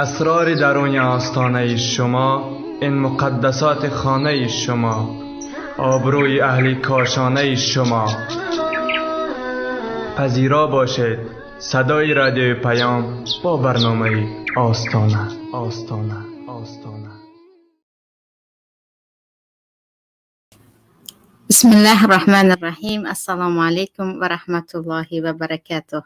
Асрори даруни остонаи шумо, ин муқаддасоти хонаи шумо, обрӯи аҳли кошонаи шумо. Пазиро бошед садои радиои Паём бо барномаи Остона, Остона, Остона. بسم الله الرحمن الرحیم. السلام علیکم و رحمت الله و برکاته.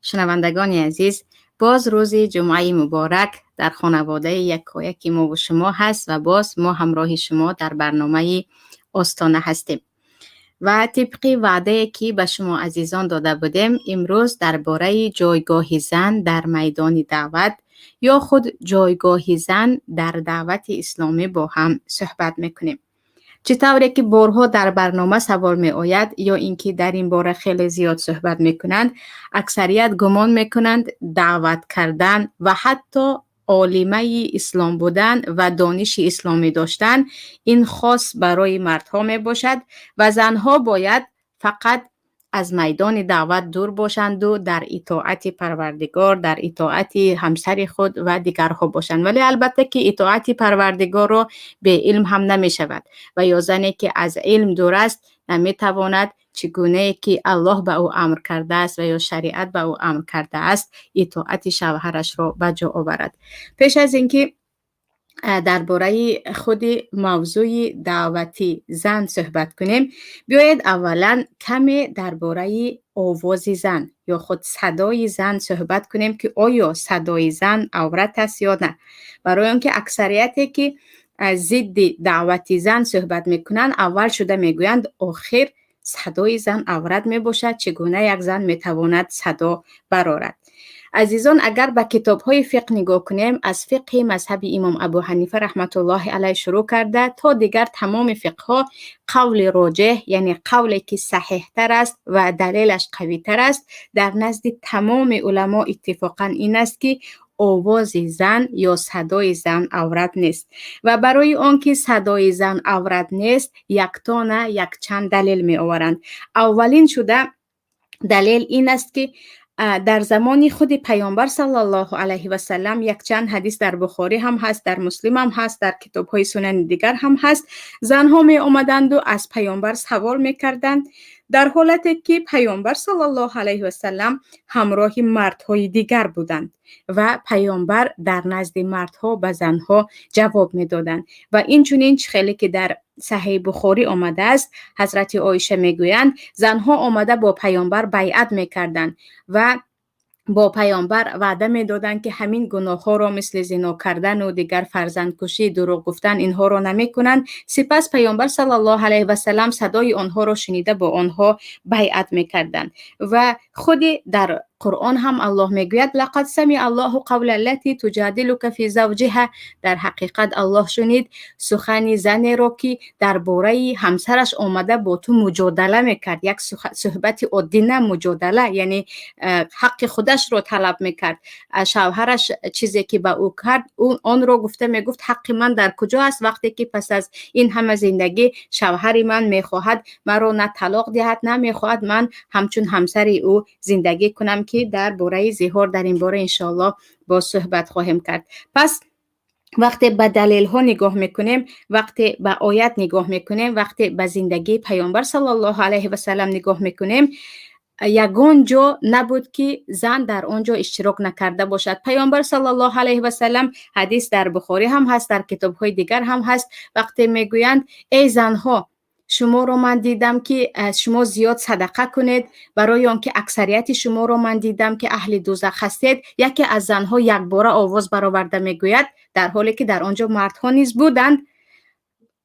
شنوندگان عزیز، باز روز جمعه مبارک در خانواده یکایک ما و شما هست و باز ما همراه شما در برنامه آستانه هستیم و طبق وعده که به شما عزیزان داده بودیم، امروز درباره جایگاه زن در میدان دعوت یا خود جایگاه زن در دعوت اسلامی با هم صحبت میکنیم. چه طوری که بارها در برنامه سوال می آید یا اینکه در این باره خیلی زیاد صحبت می کنند، اکثریت گمان می کنند دعوت کردن و حتی عالمه اسلام بودن و دانش اسلامی داشتن این خاص برای مردها می باشد و زنها باید فقط از میدان دعوت دور باشند و در اطاعت پروردگار، در اطاعت همسر خود و دیگرها باشند. ولی البته که اطاعت پروردگار را به علم هم نمی شود و یا زنی که از علم دور است نمی تواند چگونه که الله به او امر کرده است و یا شریعت به او امر کرده است اطاعت شوهرش را به جا آورد. پیش از اینکه درباره خود موضوع دعوتی زن صحبت کنیم، بیایید اولا کمی درباره آواز زن یا خود صدای زن صحبت کنیم که آیا صدای زن عورت است یا نه. برای آنکه اکثریتی که ضد دعوت زن صحبت میکنند، اول شده میگویند آخر صدای زن عورت میباشد، چگونه یک زن میتواند صدا برآرد؟ عزیزان، اگر به کتاب های فقه نگاه کنیم، از فقه مذهب امام ابو حنیفه رحمت الله علیه شروع کرده تا دیگر تمام فقه ها، قول راجح، یعنی قولی که صحیح تر است و دلیلش قوی تر است، در نزد تمام علما اتفاقا این است که آواز زن یا صدای زن عورت نیست. و برای آنکه صدای زن عورت نیست، یکتا نه، یک چند دلیل می آورند. اولین شده دلیل این است که در زمان خود پیامبر صلی الله علیه و سلم، یک چند حدیث در بخاری هم هست، در مسلم هم هست، در کتاب های سنن دیگر هم هست، زنها می آمدند و از پیامبر سوال می کردند، در حالتی که پیامبر صلی الله علیه و سلم همراه مردهای دیگر بودند و پیامبر در نزد مردها به زنها جواب میدادند. و این چنین خیلی که در صحیح بخاری آمده است، حضرت عایشه میگویند زنها آمده با پیامبر بیعت میکردند و با پیامبر وعده میدادند که همین گناه ها را مثل زنا کردن و دیگر فرزندکشی، دروغ گفتن، اینها را نمیکنند. سپس پیامبر صلی الله علیه و سلم صدای آنها را شنیده با آنها بیعت میکردند. و خود در قرآن هم الله میگوید لقد سمع الله قول التي تجادلك في زوجها. در حقیقت الله شنید سخن زنی را که درباره همسرش آمده با تو مجادله میکرد. یک صحبت عادی نه، مجادله یعنی حق خودش را طلب میکرد. شوهرش چیزی که به او کرد، او آن را گفته میگفت حق من در کجا است، وقتی که پس از این همه زندگی شوهر من میخواهد مرا نه طلاق دهد، نه میخواهد من همچون همسر او زندگی کنم، که درباره ظهار در این باره انشاءالله با صحبت خواهیم کرد. پس وقتی به دلیل ها نگاه میکنیم، وقتی به آیت نگاه میکنیم، وقتی به زندگی پیامبر صلی الله علیه و سلم نگاه میکنیم، یگان جا نبود که زن در آنجا اشتراک نکرده باشد. پیامبر صلی الله علیه و سلم، حدیث در بخاری هم هست، در کتاب های دیگر هم هست، وقتی میگویند ای زنها، شما رو من دیدم که شما زیاد صدقه کنید، برای آنکه اکثریت شما رو من دیدم که اهل دوزخ هستید، یکی از زنها یک باره آواز برآورده میگوید، در حالی که در آنجا مردها نیز بودند،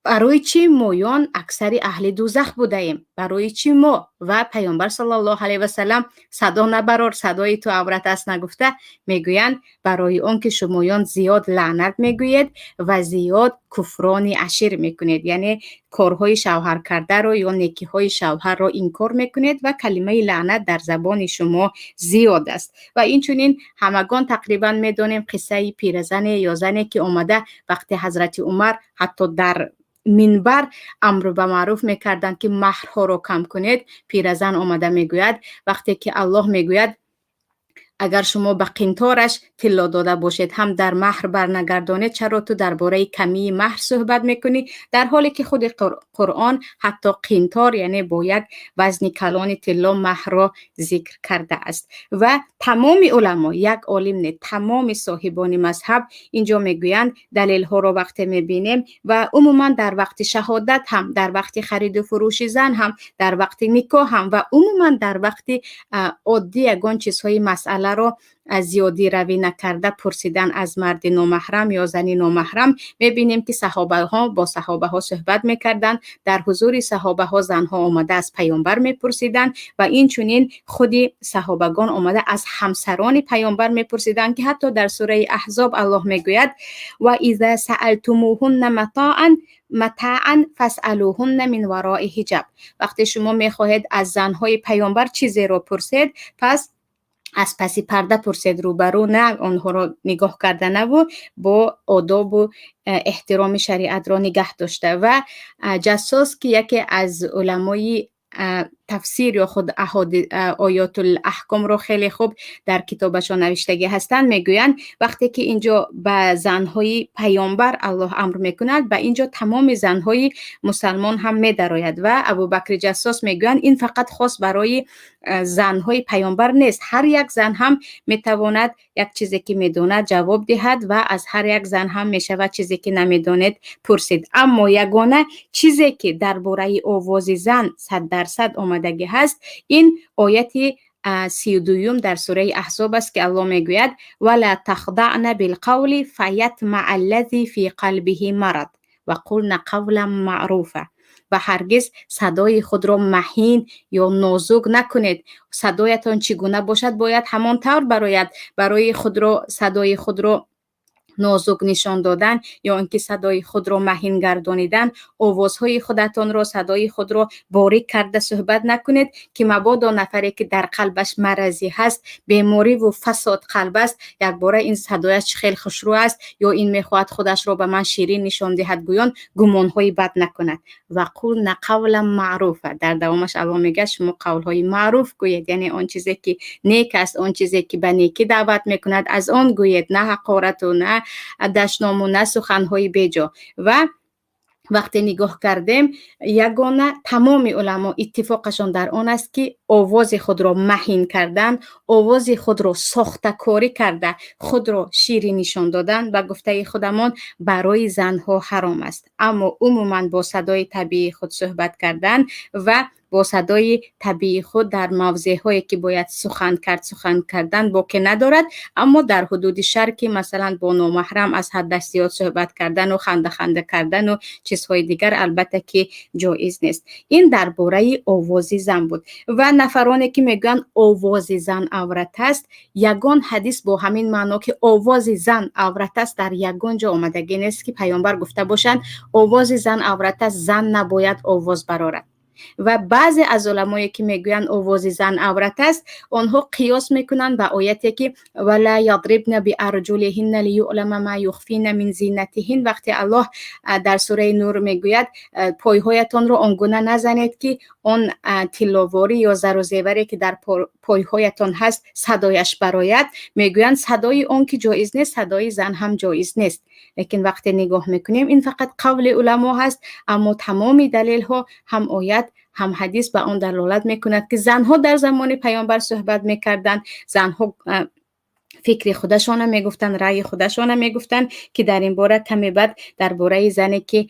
برای چی مویان اکثر اهل دوزخ بودهایم؟ برای چی ما؟ و پیامبر صلی الله علیه و سلم صدا نبرار، صدای تو عورت است نگفته، میگویند برای آنکه شمایان زیاد لعنت میگویید و زیاد کفران عشیر میکنید، یعنی کارهای شوهر کرده رو یا نیکی های شوهر رو انکار میکنید و کلمه لعنت در زبان شما زیاد است. و این چنین همگان تقریبا میدانیم قصه پیرزن یا زنی که آمده وقتی حضرت عمر حتی در منبر امر به معروف میکردند که مهرها رو کم کنید، پیرزن آمده میگوید وقتی که الله میگوید Агар шумо ба қинтораш тилло дода бошед ҳам, дар маҳр барнагардонед. Чаро ту дар бораи камии маҳр суҳбат мекунӣ, дар ҳоле ки худи Қуръон ҳатто қинтор, яъне бо як вазни калони тилло маҳрро зикр кардааст? Ва тамоми уламо, як олим не, тамоми соҳибони мазҳаб инҷо мегӯянд, далелҳоро вақте мебинем ва умуман дар вақти шаҳодат ҳам, дар вақти хариду фурӯши зан ҳам, дар вақти никоҳ ҳам ва умуман дар вақти оддӣ ягон чизҳои масъаларо зиёдӣ равӣ накарда пурсидан аз марди номаҳрам ё зани номаҳрам, мебинем, ки саҳобаҳо бо саҳобаҳо суҳбат мекарданд, дар ҳузури саҳобаҳо занҳо омада аз паёмбар мепурсиданд ва инчунин худи саҳобагон омада аз ҳамсарони паёмбар мепурсиданд, ки ҳатто дар сураи Аҳзоб Аллоҳ мегӯяд: وإذا سألتموهن متاعا فاسألوهن من وراء حجاب. Вақте шумо мехоҳед аз занҳои паёмбар чизеро пурсед, пас аз паси парда пурсед, рӯбарӯ на, онҳоро нигоҳ карда наву бо одобу эҳтироми шариатро нигаҳ дошта. Ва Ҷассос, ки яке аз уламои тафсир ё худ оётул аҳкомро хеле хуб дар китобашон навиштагӣ ҳастанд, мегӯянд, вақте ки инҷо ба занҳои паёмбар Аллоҳ амр мекунад, ба инҷо тамоми занҳои мусалмон ҳам медарояд. Ва Абубакри Ҷассос мегӯянд, ин фақат хос барои занҳои паёмбар нест, ҳар як зан ҳам метавонад як чизе ки медонад ҷавоб диҳад ва аз ҳар як зан ҳам мешавад чизе ки намедонед пурсид. Аммо ягона чизе ки дар бораи овози зан 100% омадагӣ ҳаст, ин ояти 32-юм дар сураи Аҳзоб аст, ки Аллоҳ мегӯяд: ولا تخضعن بالقول فيطمع الذي في قلبه مرض وقلن قولا معروفا. Ва ҳаргиз садои худро маҳин ё нозук накунед. Садоятон чӣ гуна бошад, бояд ҳамон тавр барояд. Барои худро садои худро нозук нишон додан ё ин ки садои худро маҳин гардонидан, овозҳои худатонро, садои худро борик карда суҳбат накунед, ки мабодо нафаре ки дар қалбаш маразӣ ҳаст, бемориву фасод қалб аст, якбора ин садояш хеле хушрӯ аст ё ин мехоҳад худашро ба ман ширин нишон диҳад гӯён, гумонҳои бад накунад. وقلن قولا معروفا. Дар давомаш Аллоҳ мегӯяд: шумо қавлҳои маъруф гӯед, яъне он чизе ки нек аст, он чизе ки ба некӣ даъват мекунад, аз он гӯед, на ҳақорату, на дашному, на суханҳои беҷо. Ва вақте нигоҳ кардем, ягона тамоми уламо иттифоқашон дар он аст, ки овози худро маҳин кардан, овози худро сохтакорӣ карда худро ширин нишон додан, ба гуфтаи худамон, барои занҳо ҳаром аст. Аммо умуман бо садои табиии худ суҳбат кардан ва бо садои табиии худ дар мавзеъҳое ки бояд сухан кард, сухан кардан боке надорад. Аммо дар ҳудуди шар, ки масалан бо номаҳрам аз ҳаддаш зиёд суҳбат кардану ханда-ханда кардану чизҳои дигар, албатта ки ҷоиз нест. Ин дар бораи овози зан буд. Ва нафароне ки мегӯянд овози зан аврат аст, ягон ҳадис бо ҳамин маъно, ки овози зан аврат аст, дар ягон ҷо омадагӣ нест, ки паёмбар гуфта бошанд: овози зан аврат аст, зан набояд овоз барорад. Ва баъзе аз уламое ки мегӯянд овози зан аврат аст, онҳо қиёс мекунанд ба ояте ки ولا يضربن بأرجلهن ليعلم ما يخفين من زينتهن. Вақте Аллоҳ дар сураи Нур мегӯяд: пойҳоятонро он гуна назанед, ки он тилловорӣ ё зару зеваре ки дар пойҳоятон ҳаст садояш барояд, мегӯянд садои он ки ҷоиз нест, садои зан ҳам ҷоиз нест. Лекин вақте нигоҳ мекунем, ин фақат қавли уламо ҳаст, аммо тамоми далелҳо, ҳам оят, ҳам ҳадис, ба он далолат мекунад, ки занҳо дар замони паёмбар суҳбат мекарданд, занҳо фикри худашона мегуфтанд, раъйи худашона мегуфтанд, ки дар ин бора каме баъд дар бораи зане ки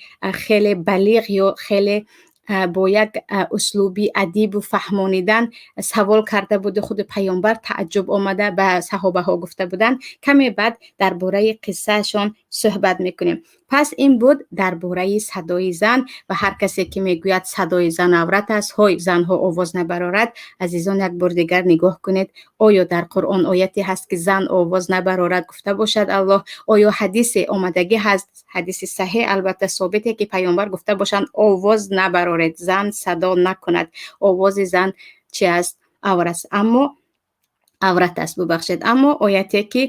хеле балиғ ё хеле бо як услуби адибу фаҳмонидан савол карда буду худи паёмбар тааҷҷуб омада ба саҳобаҳо гуфта буданд, каме баъд дар бораи қиссаашон суҳбат мекунем. Пас ин буд дар бораи садои зан. Ва ҳар касе ки мегӯяд садои зан аврат аст, ҳой, занҳо овоз набарорад, азизон, як бор дигар нигоҳ кунед: оё дар Қуръон ояте ҳаст, ки зан овоз набарорад гуфта бошад Аллоҳ? Оё ҳадисе омадагӣ ҳаст, ҳадиси саҳеҳ, албатта собите, ки паёмбар гуфта бошанд: овоз набароред, зан садо накунад, овози зан чи аст, авр аст, аммо аврат аст, бубахшед. Аммо ояте ки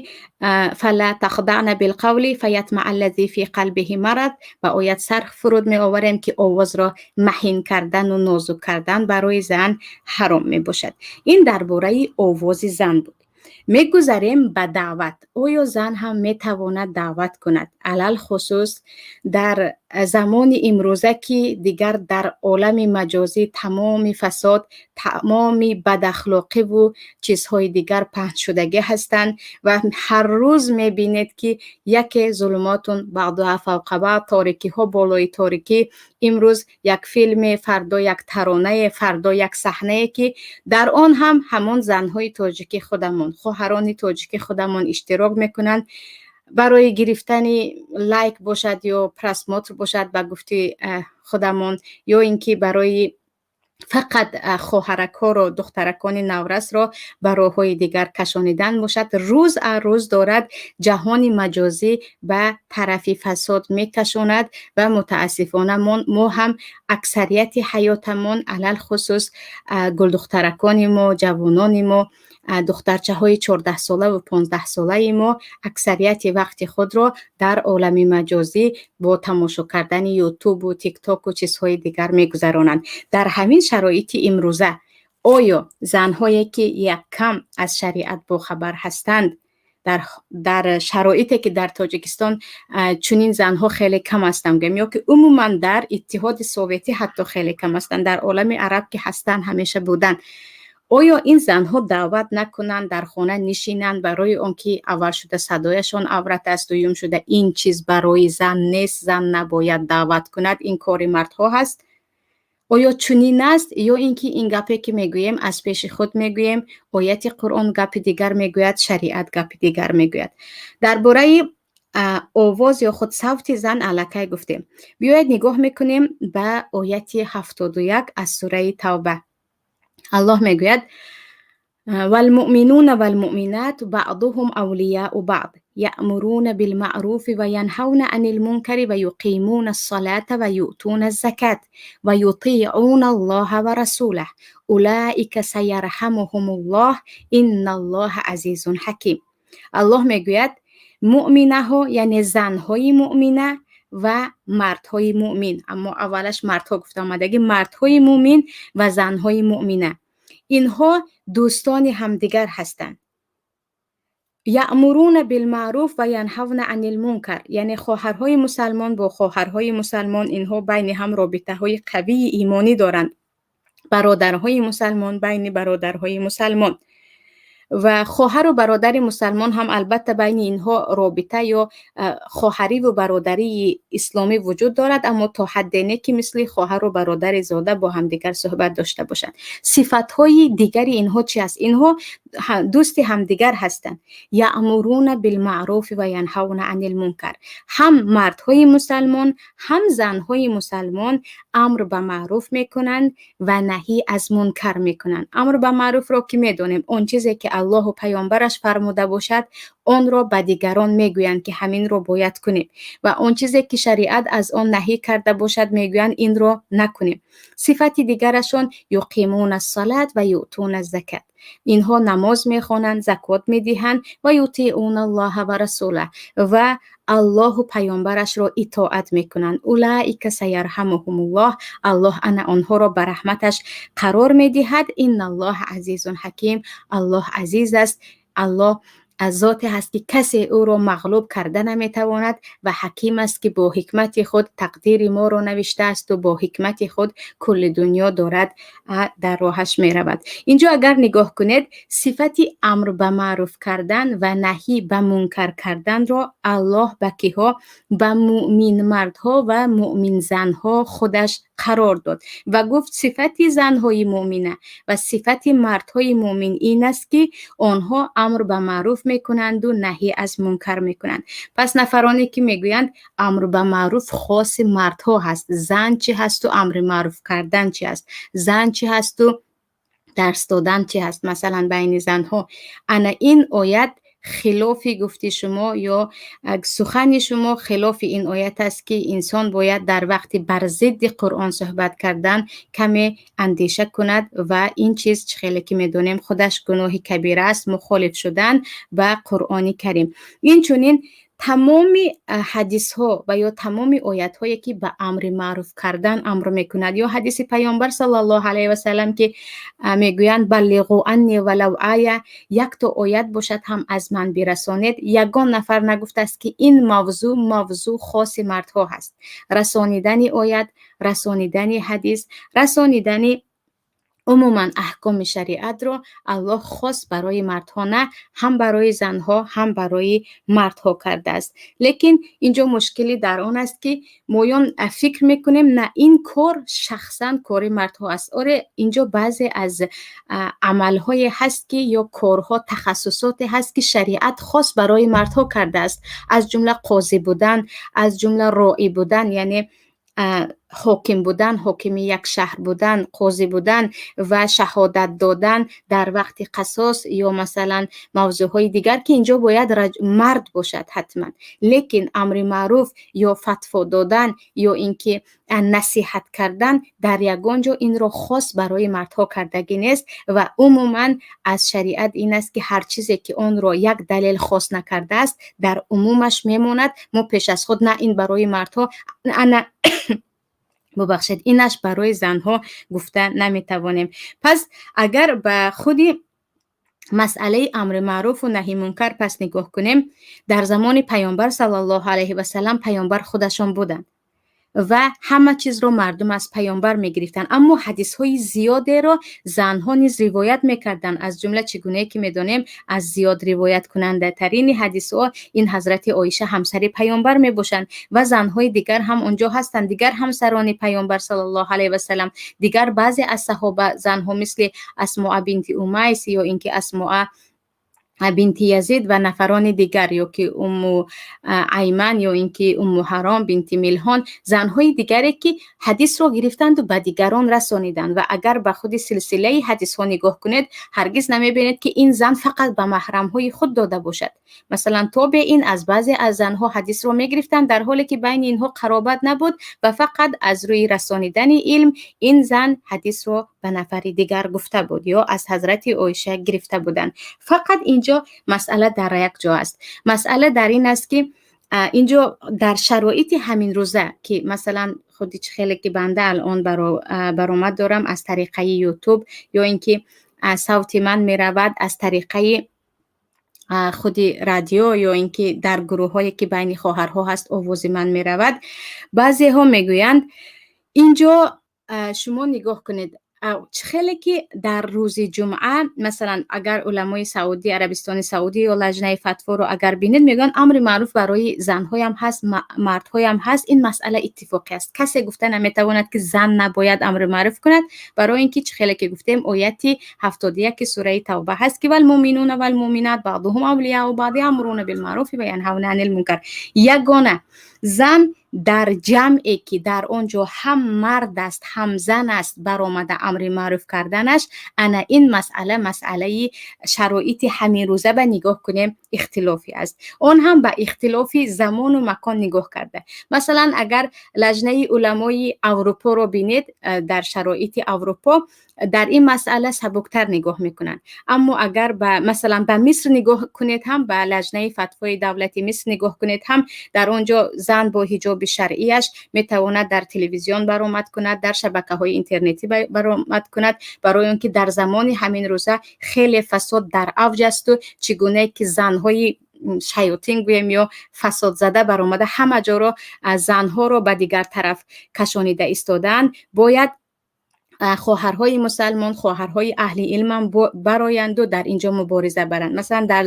فلا تخضعن بالقول فيطمع الذي في قلبه مرض, ба оят сар фуруд меоварем, ки овозро маҳин кардану нозук кардан барои зан ҳаром мебошад. Ин дар бораи овози зан буд. Мегузарем ба даъват. Оё зан ҳам метавонад даъват кунад, алалхусус дар замони имрӯза, ки дигар дар олами маҷозӣ тамоми фасод, тамоми бадахлоқиву чизҳои дигар паҳншудагӣ ҳастанд ва ҳар рӯз мебинед, ки яке ظلمات بعضها فوق بعض, торикиҳо болои торикӣ. Имрӯз як филме, фардо як таронае, фардо як саҳнае, ки дар он ҳам ҳамон занҳои тоҷики худамон, хоҳарони тоҷики худамон иштирок мекунанд, барои гирифтани лайк бошад ё просмотр бошад, ба гуфти худамон, ё ин ки барои фақат хоҳаракҳоро, духтаракони наврасро ба роҳҳои дигар кашонидан бошад. Рӯз аз рӯз дорад ҷаҳони маҷозӣ ба тарафи фасод мекашонад ва мутаассифона мо ҳам аксарияти ҳаётамон, алалхусус гулдухтаракони мо, ҷавонони мо, духтарчаҳои 14-солаву 15-солаи мо аксарияти вақти худро дар олами маҷозӣ бо тамошо кардани Ютубу Тиктоку чизҳои дигар мегузаронанд. Дар ҳамин шароити имрӯза оё занҳое, ки яккам аз шариат бохабар ҳастанд, дар шароите, ки дар Тоҷикистон чунин занҳо хеле кам ҳастанд, гӯем, ё ки умуман дар Иттиҳоди Советӣ ҳатто хеле кам ҳастанд, дар олами араб ки ҳастанд, ҳамеша буданд, оё ин занҳо даъват накунанд, дар хона нишинанд, барои он ки аввал шуда садояшон аврат аст, дуюм шуда ин чиз барои зан нест, зан набояд даъват кунад, ин кори мардҳо ҳаст? Оё чунин аст ё ин ки ин гапе, ки мегӯем, аз пеши худ мегӯем, ояти Қуръон гапи дигар мегӯяд, шариат гапи дигар мегӯяд? Дар бораи овоз ё худ савти зан аллакай гуфтем. Биёед, нигоҳ мекунем ба ояти 71 аз сураи Тавба. Аллоҳ мегӯяд: والمؤمنون والمؤمنات بعضهم أولياء بعض يأمرون بالمعروف وينهون عن المنكر ويقيمون الصلاة ويؤتون الزكاة ويطيعون الله ورسوله أولئك سيرحمهم الله إن الله عزيز حكيم. Аллоҳ мегӯяд: муъминаҳо, яъне занҳои муъмина ва мардҳои муъмин, аммо аввалаш мардҳо гуфта омадаги, мардҳои муъмин ва занҳои муъмина, инҳо дӯстони ҳамдигар ҳастанд. يأمرون بالمعروف وينهون عن المنكر, яъне хоҳарҳои мусалмон бо хоҳарҳои мусалмон, инҳо байни ҳам робитаҳои қавии имонӣ доранд, бародарҳои мусалмон байни бародарҳои мусалмон ва хоҳару бародари мусалмон ҳам, албатта, байни инҳо робита ё хоҳариву бародарии исломӣ вуҷуд дорад, аммо то ҳадде не, ки мисли хоҳару бародари зода бо ҳамдигар суҳбат дошта бошанд. Сифатҳои дигари инҳо чи аст? Инҳо дӯсти ҳамдигар ҳастанд. يأمرون بالمعروف وينهون عن المنكر. Ҳам мардҳои мусалмон, ҳам занҳои мусалмон амр ба маъруф мекунанд ва наҳӣ аз мункар мекунанд. Амр ба маъруфро ки медонем, он чизе, ки Аллоҳу паёмбараш фармуда бошад, онро ба дигарон мегӯянд, ки ҳаминро бояд кунем, ва он чизе, ки шариат аз он наҳӣ карда бошад, мегӯянд, инро накунем. Сифати дигарашон: يقيمون الصلاة ويؤتون الزكاة. Инҳо намоз мехонанд, закот медиҳанд. ويطيعون الله ورسوله, ва Аллоҳу паёмбарашро итоат мекунанд. أولئك سيرحمهم الله, Аллоҳ ана онҳоро ба раҳматаш қарор медиҳад. إن الله عزيز حكيم. Аллоҳ азиз аст, Аллоҳ аз зоте ҳаст, ки касе ӯро мағлуб карда наметавонад, ва ҳаким аст, ки бо ҳикмати худ тақдири моро навиштаасту бо ҳикмати худ кулли дунё дорад дар роҳаш меравад. Инҷо агар нигоҳ кунед, сифати амр ба маъруф кардан ва наҳӣ ба мункар карданро Аллоҳ ба киҳо, ба муъминмардҳо ва муъминзанҳо худаш қарор дод ва гуфт: сифати занҳои муъмина ва сифати мардҳои муъмин ин аст, ки онҳо амр ба маъруф мекунанду наҳӣ аз мункар мекунанд. Пас нафароне, ки мегӯянд, амр ба маъруф хоси мардҳо ҳаст, зан чӣ ҳасту амри маъруф кардан чӣ аст, зан чӣ ҳасту дарс додан чӣ ҳаст, масалан, байни занҳо, ана ин оят хилофи гуфти шумо ё сухани шумо хилофи ин оят аст, ки инсон бояд дар вақти бар зидди Қуръон суҳбат кардан каме андеша кунад. Ва ин чиз, чӣ хеле ки медонем, худаш гуноҳи кабира аст, мухолиф шудан ба Қуръони Карим. Инчунин Тамоми ҳадисҳо ва ё тамоми оятҳое, ки ба амри маъруф кардан амр мекунад, ё ҳадиси Паёмбар саллаллоҳу алайҳи васалам, ки мегӯянд: "Баллиғу анни валав оя", якто оят бошад ҳам аз ман бирасонед, ягон нафар нагуфтааст, ки ин мавзӯъ мавзӯъ хоси мардҳо ҳаст. Расонидани оят, расонидани ҳадис, расонидани умуман аҳкоми шариатро Аллоҳ хос барои мардҳо на, ҳам барои занҳо, ҳам барои мардҳо кардааст. Лекин инҷо мушкилӣ дар он аст, ки моён фикр мекунем, на, ин кор шахсан кори мардҳо аст. Оре, инҷо баъзе аз амалҳое ҳаст, ки ё корҳо, тахассусоте ҳаст, ки шариат хос барои мардҳо кардааст, аз ҷумла қозӣ будан, аз ҷумла роӣ будан, яъне ҳоким будан, ҳокими як шаҳр будан, қозӣ будан ва шаҳодат додан дар вақти қасос ё масалан мавзӯъҳои дигар, ки инҷо бояд мард бошад ҳатман. Лекин амри маъруф ё фатво додан ё ин ки насиҳат кардан дар ягон ҷо инро хос барои мардҳо кардагӣ нест. Ва умуман аз шариат ин аст, ки ҳар чизе ки онро як далел хос накардааст, дар умумаш мемонад. Мо пеш аз худ на ин барои мардҳо, ана, бубахшед, инаш барои занҳо гуфта наметавонем. Пас агар ба худи масъалаи амри маъруфу наҳи мункар пас нигоҳ кунем, дар замони Паёмбар саллаллоҳу алайҳи васалам Паёмбар худашон буданд ва ҳама чизро мардум аз Паёмбар мегирифтанд, аммо ҳадисҳои зиёдеро занҳо низ ривоят мекарданд. Аз ҷумла, чӣ гунае ки медонем, аз зиёд ривояткунандатарини ҳадисҳо ин ҳазрати Оиша, ҳамсари Паёмбар мебошанд, ва занҳои дигар ҳам онҷо ҳастанд, дигар ҳамсарони Паёмбар саллаллоҳу алайҳи васалам, дигар баъзе аз саҳоба занҳо, мисли Асмоа бинти Умайс ё ин ки Асмоа бинти Язид ва нафарони дигар, ё ки Умму Айман, ё ин ки Умму Ҳаром бинти Милҳон, занҳои дигаре, ки ҳадисро гирифтанду ба дигарон расониданд. Ва агар ба худи силсилаи ҳадисҳо нигоҳ кунед, ҳаргиз намебинед, ки ин зан фақат ба маҳрамҳои худ дода бошад. Масалан, тобеин аз баъзе аз занҳо ҳадисро мегирифтанд, дар ҳоле ки байни инҳо қаробат набуд, ва фақат аз рӯи расонидани илм ин зан ҳадисро ба нафари дигар гуфта буд ё аз ҳазрати Оиша гирифта буданд. Фақат инҷо масъала дар як ҷо аст. Масъала дар ин аст, ки инҷо дар шароити ҳамин рӯза, ки масалан худи чӣ хеле ки банда алон баромад дорам аз тариқаи Ютуб ё ин ки савти ман меравад аз тариқаи худи радио ё ин ки дар гурӯҳҳое, ки байни хоҳарҳо ҳаст, овози ман меравад, баъзеҳо мегӯянд: инҷо шумо нигоҳ кунед, чӣ хеле ки дар рӯзи ҷумъа, масалан, агар уламои Саудӣ, Арабистони Саудӣ ё лаҷнаи фатворо агар бинед, мегӯянд амри маъруф барои занҳоям ҳаст, мардҳоям ҳаст. Ин масъала иттифоқӣ аст, касе гуфта наметавонад, ки зан набояд амри маъруф кунад, барои ин ки чӣ хеле ки гуфтем, ояти 71 сураи Тавба ҳаст, ки والمؤمنون والمؤمنات بعضهم أولياء بعض يأمرون بالمعروف وينهون عن المنكر. Ягона зан дар ҷамъе, ки дар он ҷо ҳам мард аст, ҳам зан аст, баромада амри маъруф карданаш, ана ин масъала масъалаи шароити ҳаминрӯза ба нигоҳ кунем, ихтилофӣ аст. Он ҳам ба ихтилофи замону макон нигоҳ карда. Масалан, агар лаҷнаи уламои Аврупоро бинед, дар шароити Аврупо дар ин масъала сабуктар нигоҳ мекунанд. Аммо агар ба масалан ба Миср нигоҳ кунед ҳам, ба лаҷнаи фатвои давлати Миср нигоҳ кунед ҳам, дар он ҷо зан бо ҳиҷоби шаръияш метавонад дар телевизион баромад кунад, дар шабакаҳои интернетӣ баромад кунад, барои он ки дар замони ҳамин рӯза хеле фасод дар авҷ асту чӣ гунае ки занҳои шаётин гӯем ё фасодзада баромада ҳама ҷоро занҳоро ба дигар тараф кашонида истодаанд, бояд хоҳарҳои мусалмон, хоҳарҳои аҳли илмам бароянду дар инҷо мубориза баранд. Масалан, дар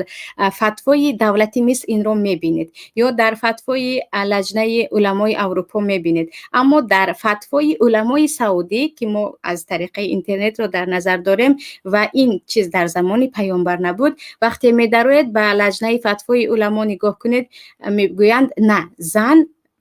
фатвои давлати Миср инро мебинед ё дар фатвои лаҷнаи уламои Аврупо мебинед. Аммо дар фатвои уламои Саудӣ, ки мо аз тариқаи интернетро дар назар дорем ва ин чиз дар замони Паёмбар набуд, вақте медароед, ба лаҷнаи фатвои уламо нигоҳ кунед, мегӯянд: на, зан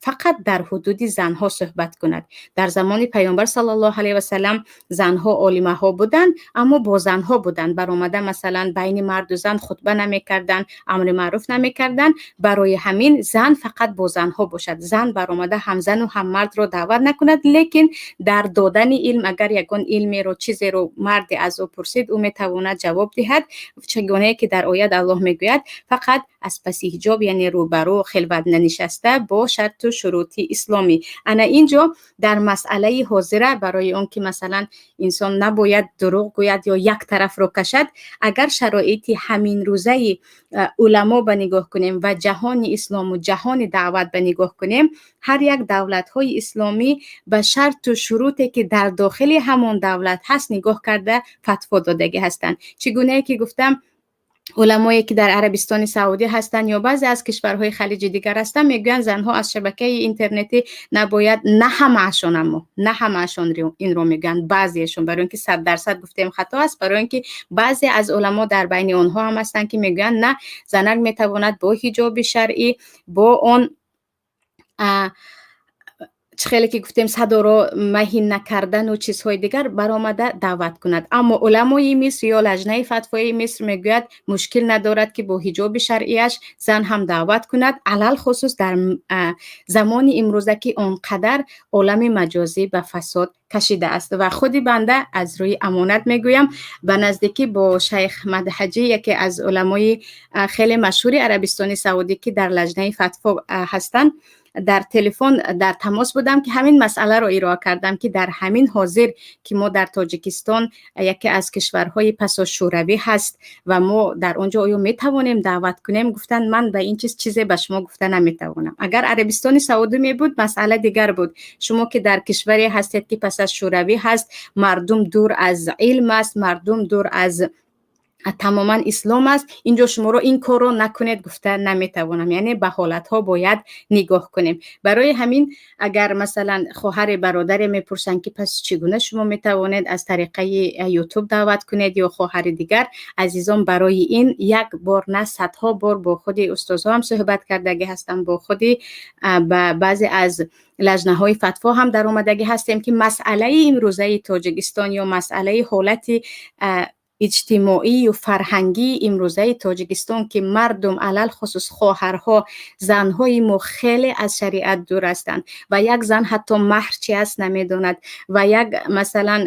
фақат дар ҳудуди занҳо суҳбат кунад. Дар замони Паёмбар саллаллоҳу алайҳи васалам занҳо олимаҳо буданд, аммо бо занҳо буданд, баромада масалан байни марду зан хутба намекарданд, амри маъруф намекарданд. Барои ҳамин зан фақат бо занҳо бошад, зан баромада ҳам зану ҳам мардро даъват накунад. Лекин дар додани илм, агар ягон илмеро, чизеро марде аз ӯ пурсид, ӯ метавонад ҷавоб диҳад, чигунае ки дар оят Аллоҳ мегӯяд фақат Аз паси ҳиҷоб, яъне рӯбарӯ, хилват нанишаста, бо шарту шурути исломӣ. Ана инҷо дар масъалаи ҳозира, барои он ки, масалан, инсон набояд дурӯғ гӯяд ё як тарафро кашад, агар шароити ҳаминрӯзаи уламо ба нигоҳ кунем ва ҷаҳони ислому ҷаҳони даъват ба нигоҳ кунем, ҳар як давлатҳои исломӣ ба шарту шуруте, ки дар дохили ҳамон давлат ҳаст, нигоҳ карда фатво додагӣ ҳастанд. Чӣ гунае ки гуфтам, уламое ки дар Арабистони Саудӣ ҳастанд ё баъзе аз кишварҳои Халиҷи дигар ҳастанд, мегӯянд, занҳо аз шабакаи интернетӣ набояд. На ҳамаашон, аммо на ҳамаашон инро мегӯянд, баъзеашон, барои он ки 100% гуфтем хато аст, барои он ки баъзе аз уламо дар байни онҳо ҳам ҳастанд, ки мегӯянд, на, занак метавонад бо ҳиҷоби шаръӣ, бо он чӣ хеле ки гуфтем, садоро маҳин накардану чизҳои дигар баромада даъват кунад. Аммо уламои Миср ё лаҷнаи фатвои Миср мегӯяд, мушкил надорад, ки бо ҳиҷоби шаръияш зан ҳам даъват кунад, алалхусус дар замони имрӯза, ки он қадар олами маҷозӣ ба фасод кашидааст. Ва худи банда аз рӯи амонат мегӯям, ба наздикӣ бо шайх Мадҳаҷӣ, яке аз уламои хеле машҳури Арабистони Саудӣ, ки дар лаҷнаи фатво ҳастанд, дар телефон дар тамос будам, ки ҳамин масъаларо ироа кардам, ки дар ҳамин ҳозир, ки мо дар Тоҷикистон, яке аз кишварҳои пасошӯравӣ ҳаст, ва мо дар он ҷо оё метавонем даъват кунем? Гуфтанд, ман ба ин чиз чизе ба шумо гуфта наметавонам. Агар Арабистони Саудӣ мебуд, масъала дигар буд. Шумо ки дар кишваре ҳастед, ки пас аз шӯравӣ ҳаст, мардум дур аз илм аст, мардум дур аз тамоман ислом аст, инҷо шуморо ин корро накунед гуфта наметавонам. Яъне ба ҳолатҳо бояд нигоҳ кунем. Барои ҳамин, агар, масалан, хоҳаре, бародаре мепурсанд, ки пас чӣ гуна шумо метавонед аз тариқаи Ютуб даъват кунед ё хоҳари дигар, азизон, барои ин як бор на, садҳо бор бо худи устозҳо ҳам суҳбат кардагӣ ҳастам, бо худи ба баъзе аз лаҷнаҳои фатво ҳам даромадагӣ ҳастем, ки масъалаи имрӯзаи Тоҷикистон ё масъалаи ҳолати иҷтимоию фарҳангии имрӯзаи Тоҷикистон, ки мардум, алалхусус хоҳарҳо, занҳои мо хеле аз шариат дур ҳастанд ва як зан ҳатто маҳр чи аст намедонад ва як, масалан,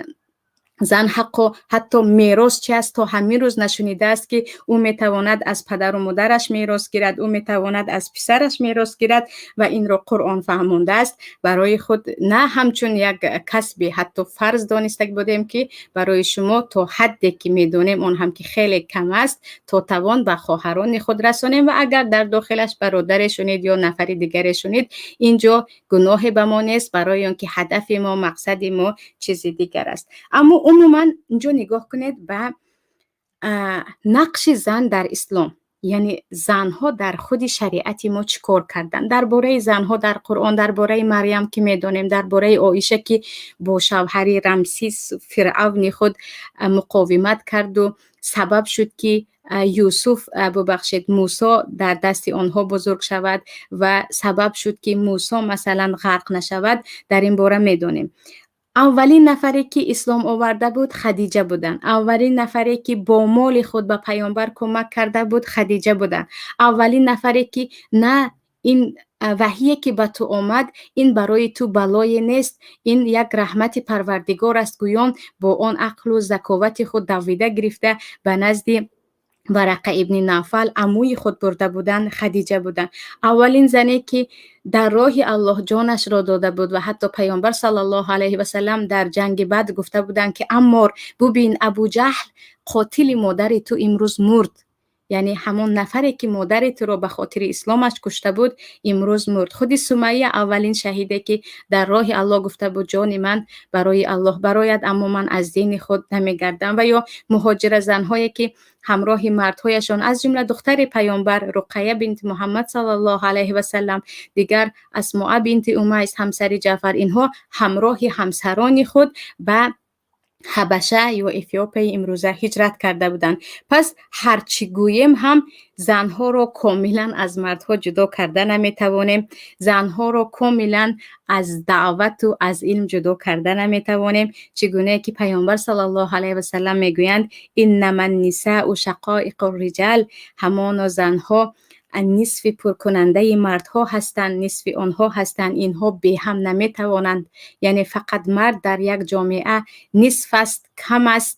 зан ҳаққо ҳатто мерос чи аст то ҳамин рӯз нашунидааст, ки ӯ метавонад аз падару модараш мерос гирад, ӯ метавонад аз писараш мерос гирад ва инро Қуръон фаҳмондааст. Барои худ на ҳамчун як касби, ҳатто фарз дониста будем, ки барои шумо то ҳадде ки медонем, он ҳам ки хеле кам аст, то тавон ба хоҳарони худ расонем. Ва агар дар дохилаш бародаре шунид ё нафари дигаре шунид, инҷо гуноҳе ба мо нест, барои он ки ҳадафи мо, мақсади мо чизи дигар аст. Аммо умуман инҷо нигоҳ кунед ба нақши зан дар ислом, яъне занҳо дар худи шариати мо чӣ кор карданд. Дар бораи занҳо дар Қуръон, дар бораи Марьям ки медонем, дар бораи Оиша, ки бо шавҳари Рамсис, фиръавни худ муқовимат карду сабаб шуд, ки Юсуф, бубахшед, Мусо дар дасти онҳо бузург шавад ва сабаб шуд, ки Мусо, масалан, ғарқ нашавад, дар ин бора медонем. Аввалин нафаре, ки ислом оварда буд, Хадиҷа буданд. Аввалин нафаре, ки бо моли худ ба паёмбар кӯмак карда буд, Хадиҷа буданд. Аввалин нафаре, ки на, ин ваҳие, ки ба ту омад, ин барои ту балое нест, ин як раҳмати Парвардигор аст гӯён, бо он ақлу заковати худ давида гирифта ба назди Варақа ибни Навфал, амӯи худ, бурда буданд, Хадиҷа буданд. Аввалин зане, ки дар роҳи Аллоҳ ҷонашро дода буд ва ҳатто паёмбар саллаллоҳу алайҳи васалам дар ҷанги Бадр гуфта буданд, ки Аммор, бубин, Абуҷаҳл, қотили модари ту, имрӯз мурд, яъне ҳамон нафаре, ки модари туро ба хотири исломаш кушта буд, имрӯз мурд. Худи Сумайя, аввалин шаҳиде, ки дар роҳи Аллоҳ гуфта буд, ҷони ман барои Аллоҳ барояд, аммо ман аз дини худ намегардам. Ва ё муҳоҷира занҳое, ки ҳамроҳи мардҳояшон, аз ҷумла духтари паёмбар Руқая бинти Муҳаммад саллаллоҳу алайҳи васалам, дигар Асмоа бинти Умайс, ҳамсари Ҷаъфар, инҳо ҳамроҳи ҳамсарони худ ба Ҳабаша ё Эфиопияи имрӯза ҳиҷрат карда буданд. Пас ҳарчи гӯем ҳам, занҳоро комилан аз мардҳо ҷудо карда наметавонем, занҳоро комилан аз даъвату аз илм ҷудо карда наметавонем. Чӣ гунае ки паёмбар саллаллоҳу алайҳи васалам мегӯянд: иннама ннисаъу шақоиқу риҷал, ҳамоно занҳо Нисфи пуркунандаи мардҳо ҳастанд, нисфи онҳо ҳастанд, инҳо беҳам наметавонанд. Яъне фақат мард дар як ҷомеа нисф аст, кам аст,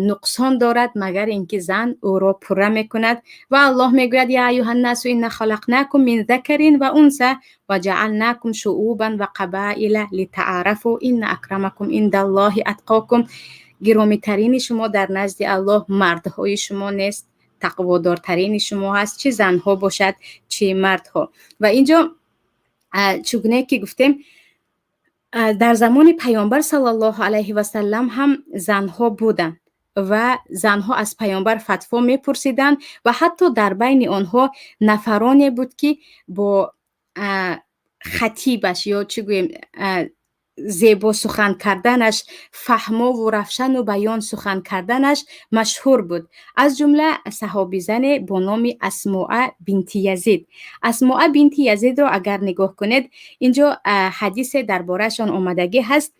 нуқсон дорад, магар ин ки зан ӯро пурра мекунад. Ва Аллоҳ мегӯяд: يا أيها الناس إنا خلقناكم من ذكر وأنثى وجعلناكم شعوبا وقبائل لتعارفوا إن أكرمكم عند الله أتقاكم. Гиромитарини шумо дар назди Аллоҳ мардҳои шумо нест, тақводортарини шумо ҳаст, чӣ занҳо бошад, чӣ мардҳо. Ва инҷо, чугуне ки гуфтем, дар замони Паёмбар саллаллоҳу алайҳи васаллам ҳам занҳо буданд ва занҳо аз Паёмбар фатво мепурсиданд ва ҳатто дар байни онҳо нафароне буд, ки бо хатибаш ё чӣ гӯем, зебо сухан карданаш, фаҳмову равшану баён сухан карданаш машҳур буд. Аз ҷумла саҳобизане бо номи Асмоа бинти Язид. Асмоа бинти Язидро агар нигоҳ кунед, инҷо ҳадисе дар бораашон омадагӣ ҳаст.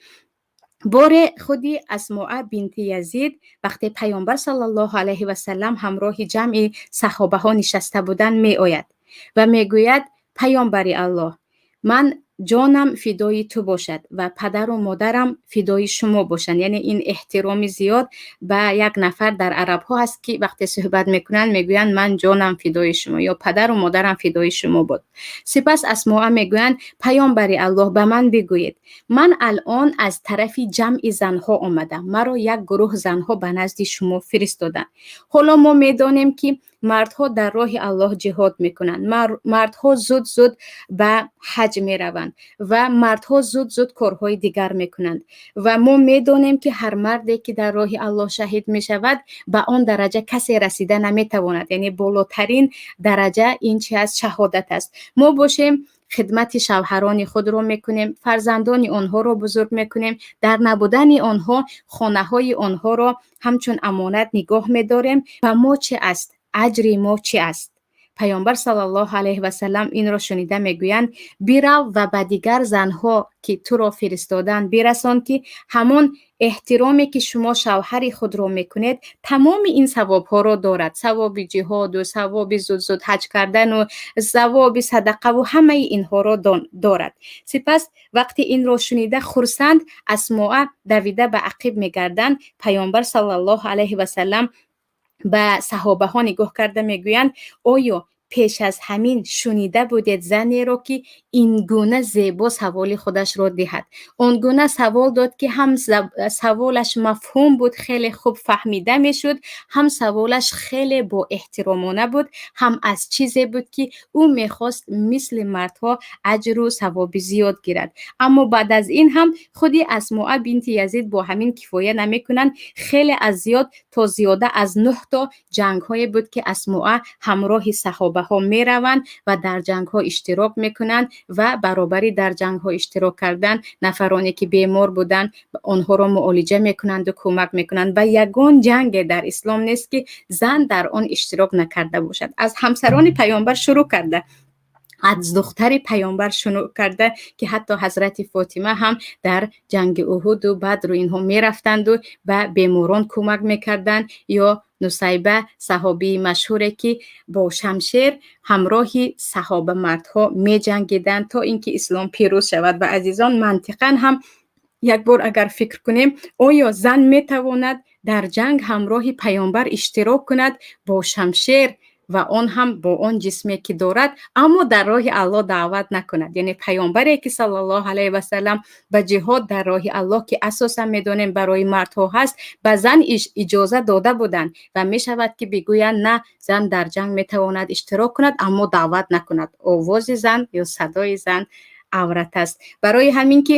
Боре худи Асмоа бинти Язид, вақте Паёмбар саллаллоҳу алайҳи васаллам ҳамроҳи ҷамъи саҳобаҳо нишаста буданд, меояд ва мегӯяд: «Паёмбари Аллоҳ, ман ҷонам фидои ту бошад ва падару модарам фидои шумо бошанд». Яъне ин эҳтироми зиёд ба як нафар дар арабҳо ҳаст, ки вақте суҳбат мекунанд, мегӯянд: «Ман ҷонам фидои шумо» ё «Падару модарам фидои шумо буд». Сипас Асмоа мегӯянд: «Паёмбари Аллоҳ, ба ман бигӯед, ман алъон аз тарафи ҷамъи занҳо омадам, маро як гурӯҳ занҳо ба назди шумо фиристоданд. Ҳоло мо медонем, ки мардҳо дар роҳи Аллоҳ ҷиҳод мекунанд, мардҳо зуд зуд ба ҳаҷ мераванд ва мардҳо зуд зуд корҳои дигар мекунанд ва мо медонем, ки ҳар марде ки дар роҳи Аллоҳ шаҳид мешавад, ба он дараҷа касе расида наметавонад, яъне болотарин дараҷа ин чи аст? Шаҳодат аст. Мо бошем, хидмати шавҳарони худро мекунем, фарзандони онҳоро бузург мекунем, дар набудани онҳо хонаҳои онҳоро ҳамчун амонат нигоҳ медорем ва мо чи аст? Аҷри мо чӣ аст?» Паёмбар саллаллоҳу алайҳи васаллам инро шунида мегӯянд: «Бирав ва ба дигар занҳо, ки туро фиристоданд, бирасон, ки ҳамон эҳтироме ки шумо шавҳари худро мекунед, тамоми ин савобҳоро дорад: савоби ҷиҳоду савоби зуд-зуд ҳаҷ кардану савоби садақаву ҳамаи инҳоро дорад». Сипас вақте инро шунида, хурсанд Асмоа давида ба ақиб мегарданд. Паёмбар саллаллоҳу алайҳи васаллам ба саҳобаҳо нигоҳ карда мегӯянд: «Оё пеш аз ҳамин шунида будед занеро, ки ин гуна зебо саволи худашро диҳад? Он гуна савол дод, ки ҳам саволаш мафҳум буд, хеле хуб фаҳмида мешуд, ҳам саволаш хеле боэҳтиромона буд, ҳам аз чизе буд, ки ӯ мехост мисли мардҳо аҷру савоби зиёд гирад». Аммо баъд аз ин ҳам худи Асмоа бинти Язид бо ҳамин кифоя намекунанд. Хеле аз зиёд, то зиёда аз нӯҳ то ҷангҳое буд, ки Асмоа ҳамроҳи саҳобаҳо мераванд ва дар ҷангҳо иштирок мекунанд ва баробари дар ҷангҳо иштирок кардан, нафароне ки бемор буданд, онҳоро муолиҷа мекунанду кӯмак мекунанд. Ва ягон ҷанге дар ислом нест, ки зан дар он иштирок накарда бошад, аз ҳамсарони Паёмбар шурӯъ карда, аз духтари Паёмбар шурӯъ карда, ки ҳатто ҳазрати Фотима ҳам дар ҷанги Уҳуду Бадру инҳо мерафтанду ба беморон кӯмак мекарданд, ё Нусайба, саҳобии машҳуре, ки бо шамшер ҳамроҳи саҳоба мардҳо меҷангиданд, то ин ки ислом пирӯз шавад. Ва азизон, мантиқан ҳам як бор агар фикр кунем, оё зан метавонад дар ҷанг ҳамроҳи Паёмбар иштирок кунад бо шамшер ва он ҳам бо он ҷисме ки дорад, аммо дар роҳи Аллоҳ даъват накунад? Яъне Паёмбаре ки саллаллоҳу алайҳи васаллам ба ҷиҳод дар роҳи Аллоҳ, ки асосан медонем барои мардҳо ҳаст, ба зан иҷоза дода буданд ва мешавад ки бигӯянд: на, зан дар ҷанг метавонад иштирок кунад, аммо даъват накунад, овози зан ё садои зан аврат аст. Барои ҳамин ки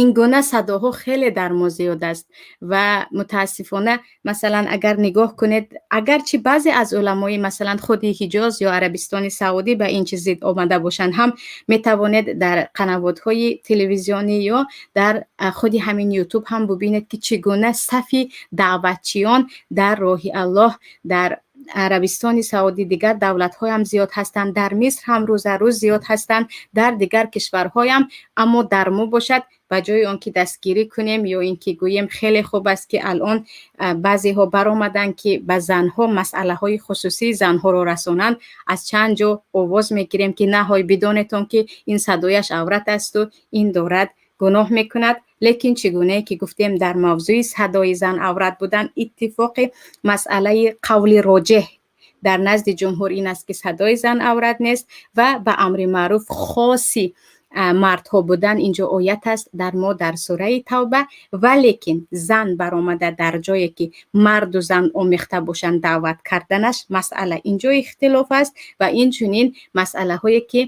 ин гуна садоҳо хеле дар мо зиёд аст ва мутаассифона, масалан, агар нигоҳ кунед, агарчи баъзе аз уламои, масалан, худи Ҳиҷоз ё Арабистони Саудӣ ба ин чиз зид омада бошанд ҳам, метавонед дар қанавотҳои телевизионӣ ё дар худи ҳамин Ютуб ҳам бубинед, ки чӣ гуна сафи даъватчиён дар роҳи Аллоҳ дар Арабистони Саудӣ, дигар давлатҳоям зиёд ҳастанд, дар Миср ҳам рӯза рӯз зиёд ҳастанд, дар дигар кишварҳоям. Аммо дар мо бошад. Ба ҷои он ки дастгирӣ кунем ё ин ки гӯем, хеле хуб аст, ки алон баъзеҳо баромаданд, ки ба занҳо масъалаҳои хусусии занҳоро расонанд, аз чанд ҷо овоз мегирем, ки наҳой, бидонетон, ки ин садояш аврат асту ин дорад гуноҳ мекунад. Лекин чӣ гунае ки гуфтем, дар мавзӯи садои зан аврат будан иттифоқи масъалаи қавли роҷеҳ дар назди ҷумҳур ин аст, ки садои зан аврат нест ва ба амри маъруф хоси мардҳо будан инҷо оят аст дар мо дар сураи Тавба. Валекин зан баромада дар ҷое ки марду зан омехта бошанд даъват карданаш, масъала инҷо ихтилоф аст. Ва инчунин масъалаҳое ки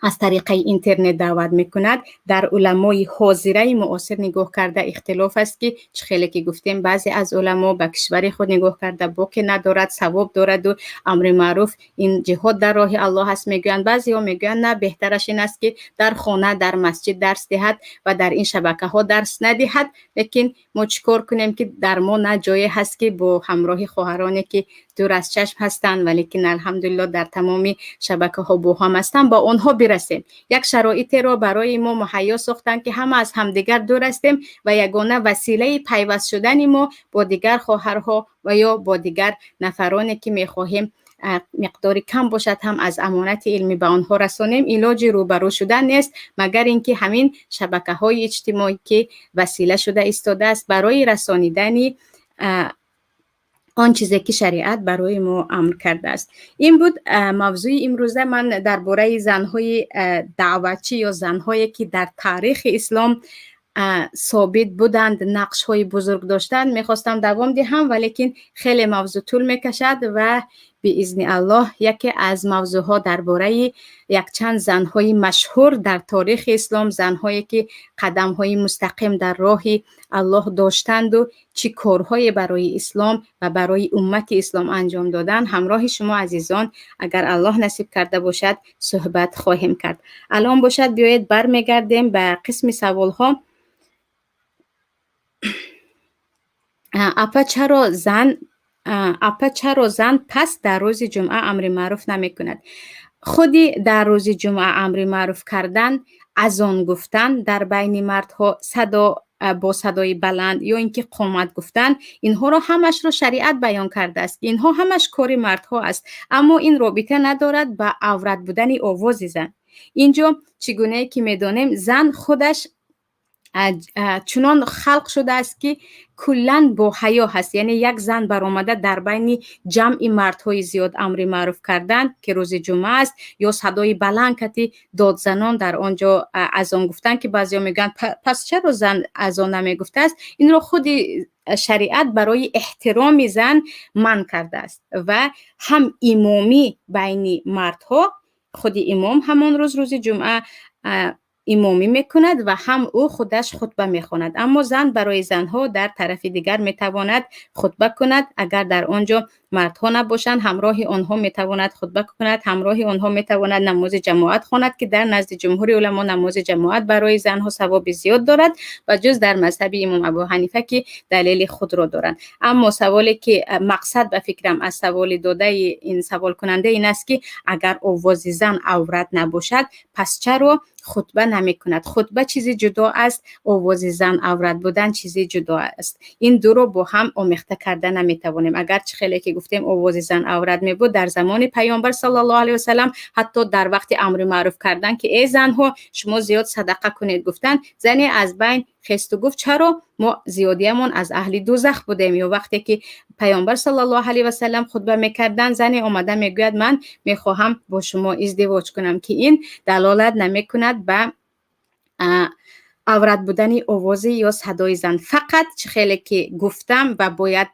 аз тариқаи интернет даъват мекунад, дар уламои ҳозираи муосир нигоҳ карда ихтилоф аст, ки чӣ хеле ки гуфтем, баъзе аз уламо ба кишвари худ нигоҳ карда, боке надорад, савоб дораду амри маъруф ин ҷиҳод дар роҳи Аллоҳ аст мегӯянд. Баъзеҳо мегӯянд, на, беҳтараш ин аст, ки дар хона, дар масҷид дарс диҳад ва дар ин шабакаҳо дарс надиҳад. Лекин мо чӣ кор кунем, ки дар мо на ҷое ҳаст, ки бо ҳамроҳи хоҳароне ки дур аз чашм ҳастанд, валекин алҳамдулилло дар тамоми шабакаҳо бо ҳам ҳастанд, ба онҳо бирасем. Як шароитеро барои мо муҳайё сохтанд, ки ҳама аз ҳамдигар дур ҳастем ва ягона василаи пайваст шудани мо бо дигар хоҳарҳо ва ё бо дигар нафароне ки мехоҳем миқдори кам бошад ҳам аз амонати илмӣ ба онҳо расонем, илоҷи рӯбарӯ шудан нест, магар ин ки ҳамин шабакаҳои иҷтимоӣ, ки васила шуда истодааст барои расонидани он чизе ки шариат барои мо амр кардааст. Ин буд мавзӯи имрӯза. Ман дар бораи занҳои даъватчӣ ё занҳое ки дар таърихи ислом собит буданд, нақшҳои бузург доштанд, мехостам давом диҳам, валекин хеле мавзӯъ тӯл мекашад ва биизни Аллоҳ яке аз мавзӯъҳо дар бораи якчанд занҳои машҳур дар таърихи ислом, занҳое ки қадамҳои мустақим дар роҳи Аллоҳ доштанду чӣ корҳое барои ислом ва барои уммати ислом анҷом доданд, ҳамроҳи шумо азизон, агар Аллоҳ насиб карда бошад, суҳбат хоҳем кард. Алон бошад, биёед бармегардем ба қисми саволҳо. Апа, чаро зан пас дар рӯзи ҷумъа амри маъруф намекунад? Худи дар рӯзи ҷумъа амри маъруф кардан, азон гуфтан дар байни мардҳо садо бо садои баланд ё ин ки қомат гуфтан, инҳоро ҳамашро шариат баён кардааст. Инҳо ҳамаш кори мардҳо аст, аммо ин робита надорад ба аврат будани овози зан. Инҷо чӣ гунае ки медонем, зан худаш чунон халқ шудааст, ки куллан бо ҳаё ҳаст. Яъне як зан баромада дар байни ҷамъи мардҳои зиёд амри маъруф кардан, ки рӯзи ҷумъа аст, ё садои баланд кати додзанон дар он ҷо азон гуфтан, ки баъзеҳо мегӯянд, пас чаро зан азон намегуфтааст, инро худи шариат барои эҳтироми зан манъ кардааст. Ва ҳам имомӣ байни мардҳо, худи имом ҳамон рӯз, рӯзи ҷумъа, имомӣ мекунад ва ҳам ӯ худаш хутба мехонад. Аммо зан, барои занҳо дар тарафи дигар метавонад хутба кунад. Агар дар он ҷо мардҳо набошанд, ҳамроҳи онҳо метавонад хутба кунад, ҳамроҳи онҳо метавонад намози ҷамоат хонад, ки дар назди ҷумҳури уламо намози ҷамоат барои занҳо савоби зиёд дорад ва ҷуз дар мазҳаби имом Абу Ҳанифа, ки далели худро доранд. Аммо саволе ки мақсад, ба фикрам, аз саволи додаи ин саволкунанда ин аст, ки агар овози зан аврат набошад, пас чаро хутба намекунад? Хутба чизи ҷудо аст, овози зан аврат будан чизи ҷудо аст. Ин дуро бо ҳам омехта карда наметавонем. Агар чӣ хеле ки гуфтем, овози зан аврат мебуд, дар замони Паёмбар саллаллоҳу алайҳи васалам ҳатто дар вақти амри маъруф кардан, ки эй занҳо, шумо зиёд садақа кунед гуфтанд, зане аз байн хесту гуфт, чаро мо зиёдиямон аз аҳли дузах будем? Ё вақте ки Паёмбар саллаллоҳу алайҳи васалам хутба мекарданд, зане омада мегӯяд, ман мехоҳам бо шумо издивоҷ кунам, ки ин далолат намекунад ба аврат будани овози ё садои зан. Фақат чӣ хеле ки гуфтам ва бояд,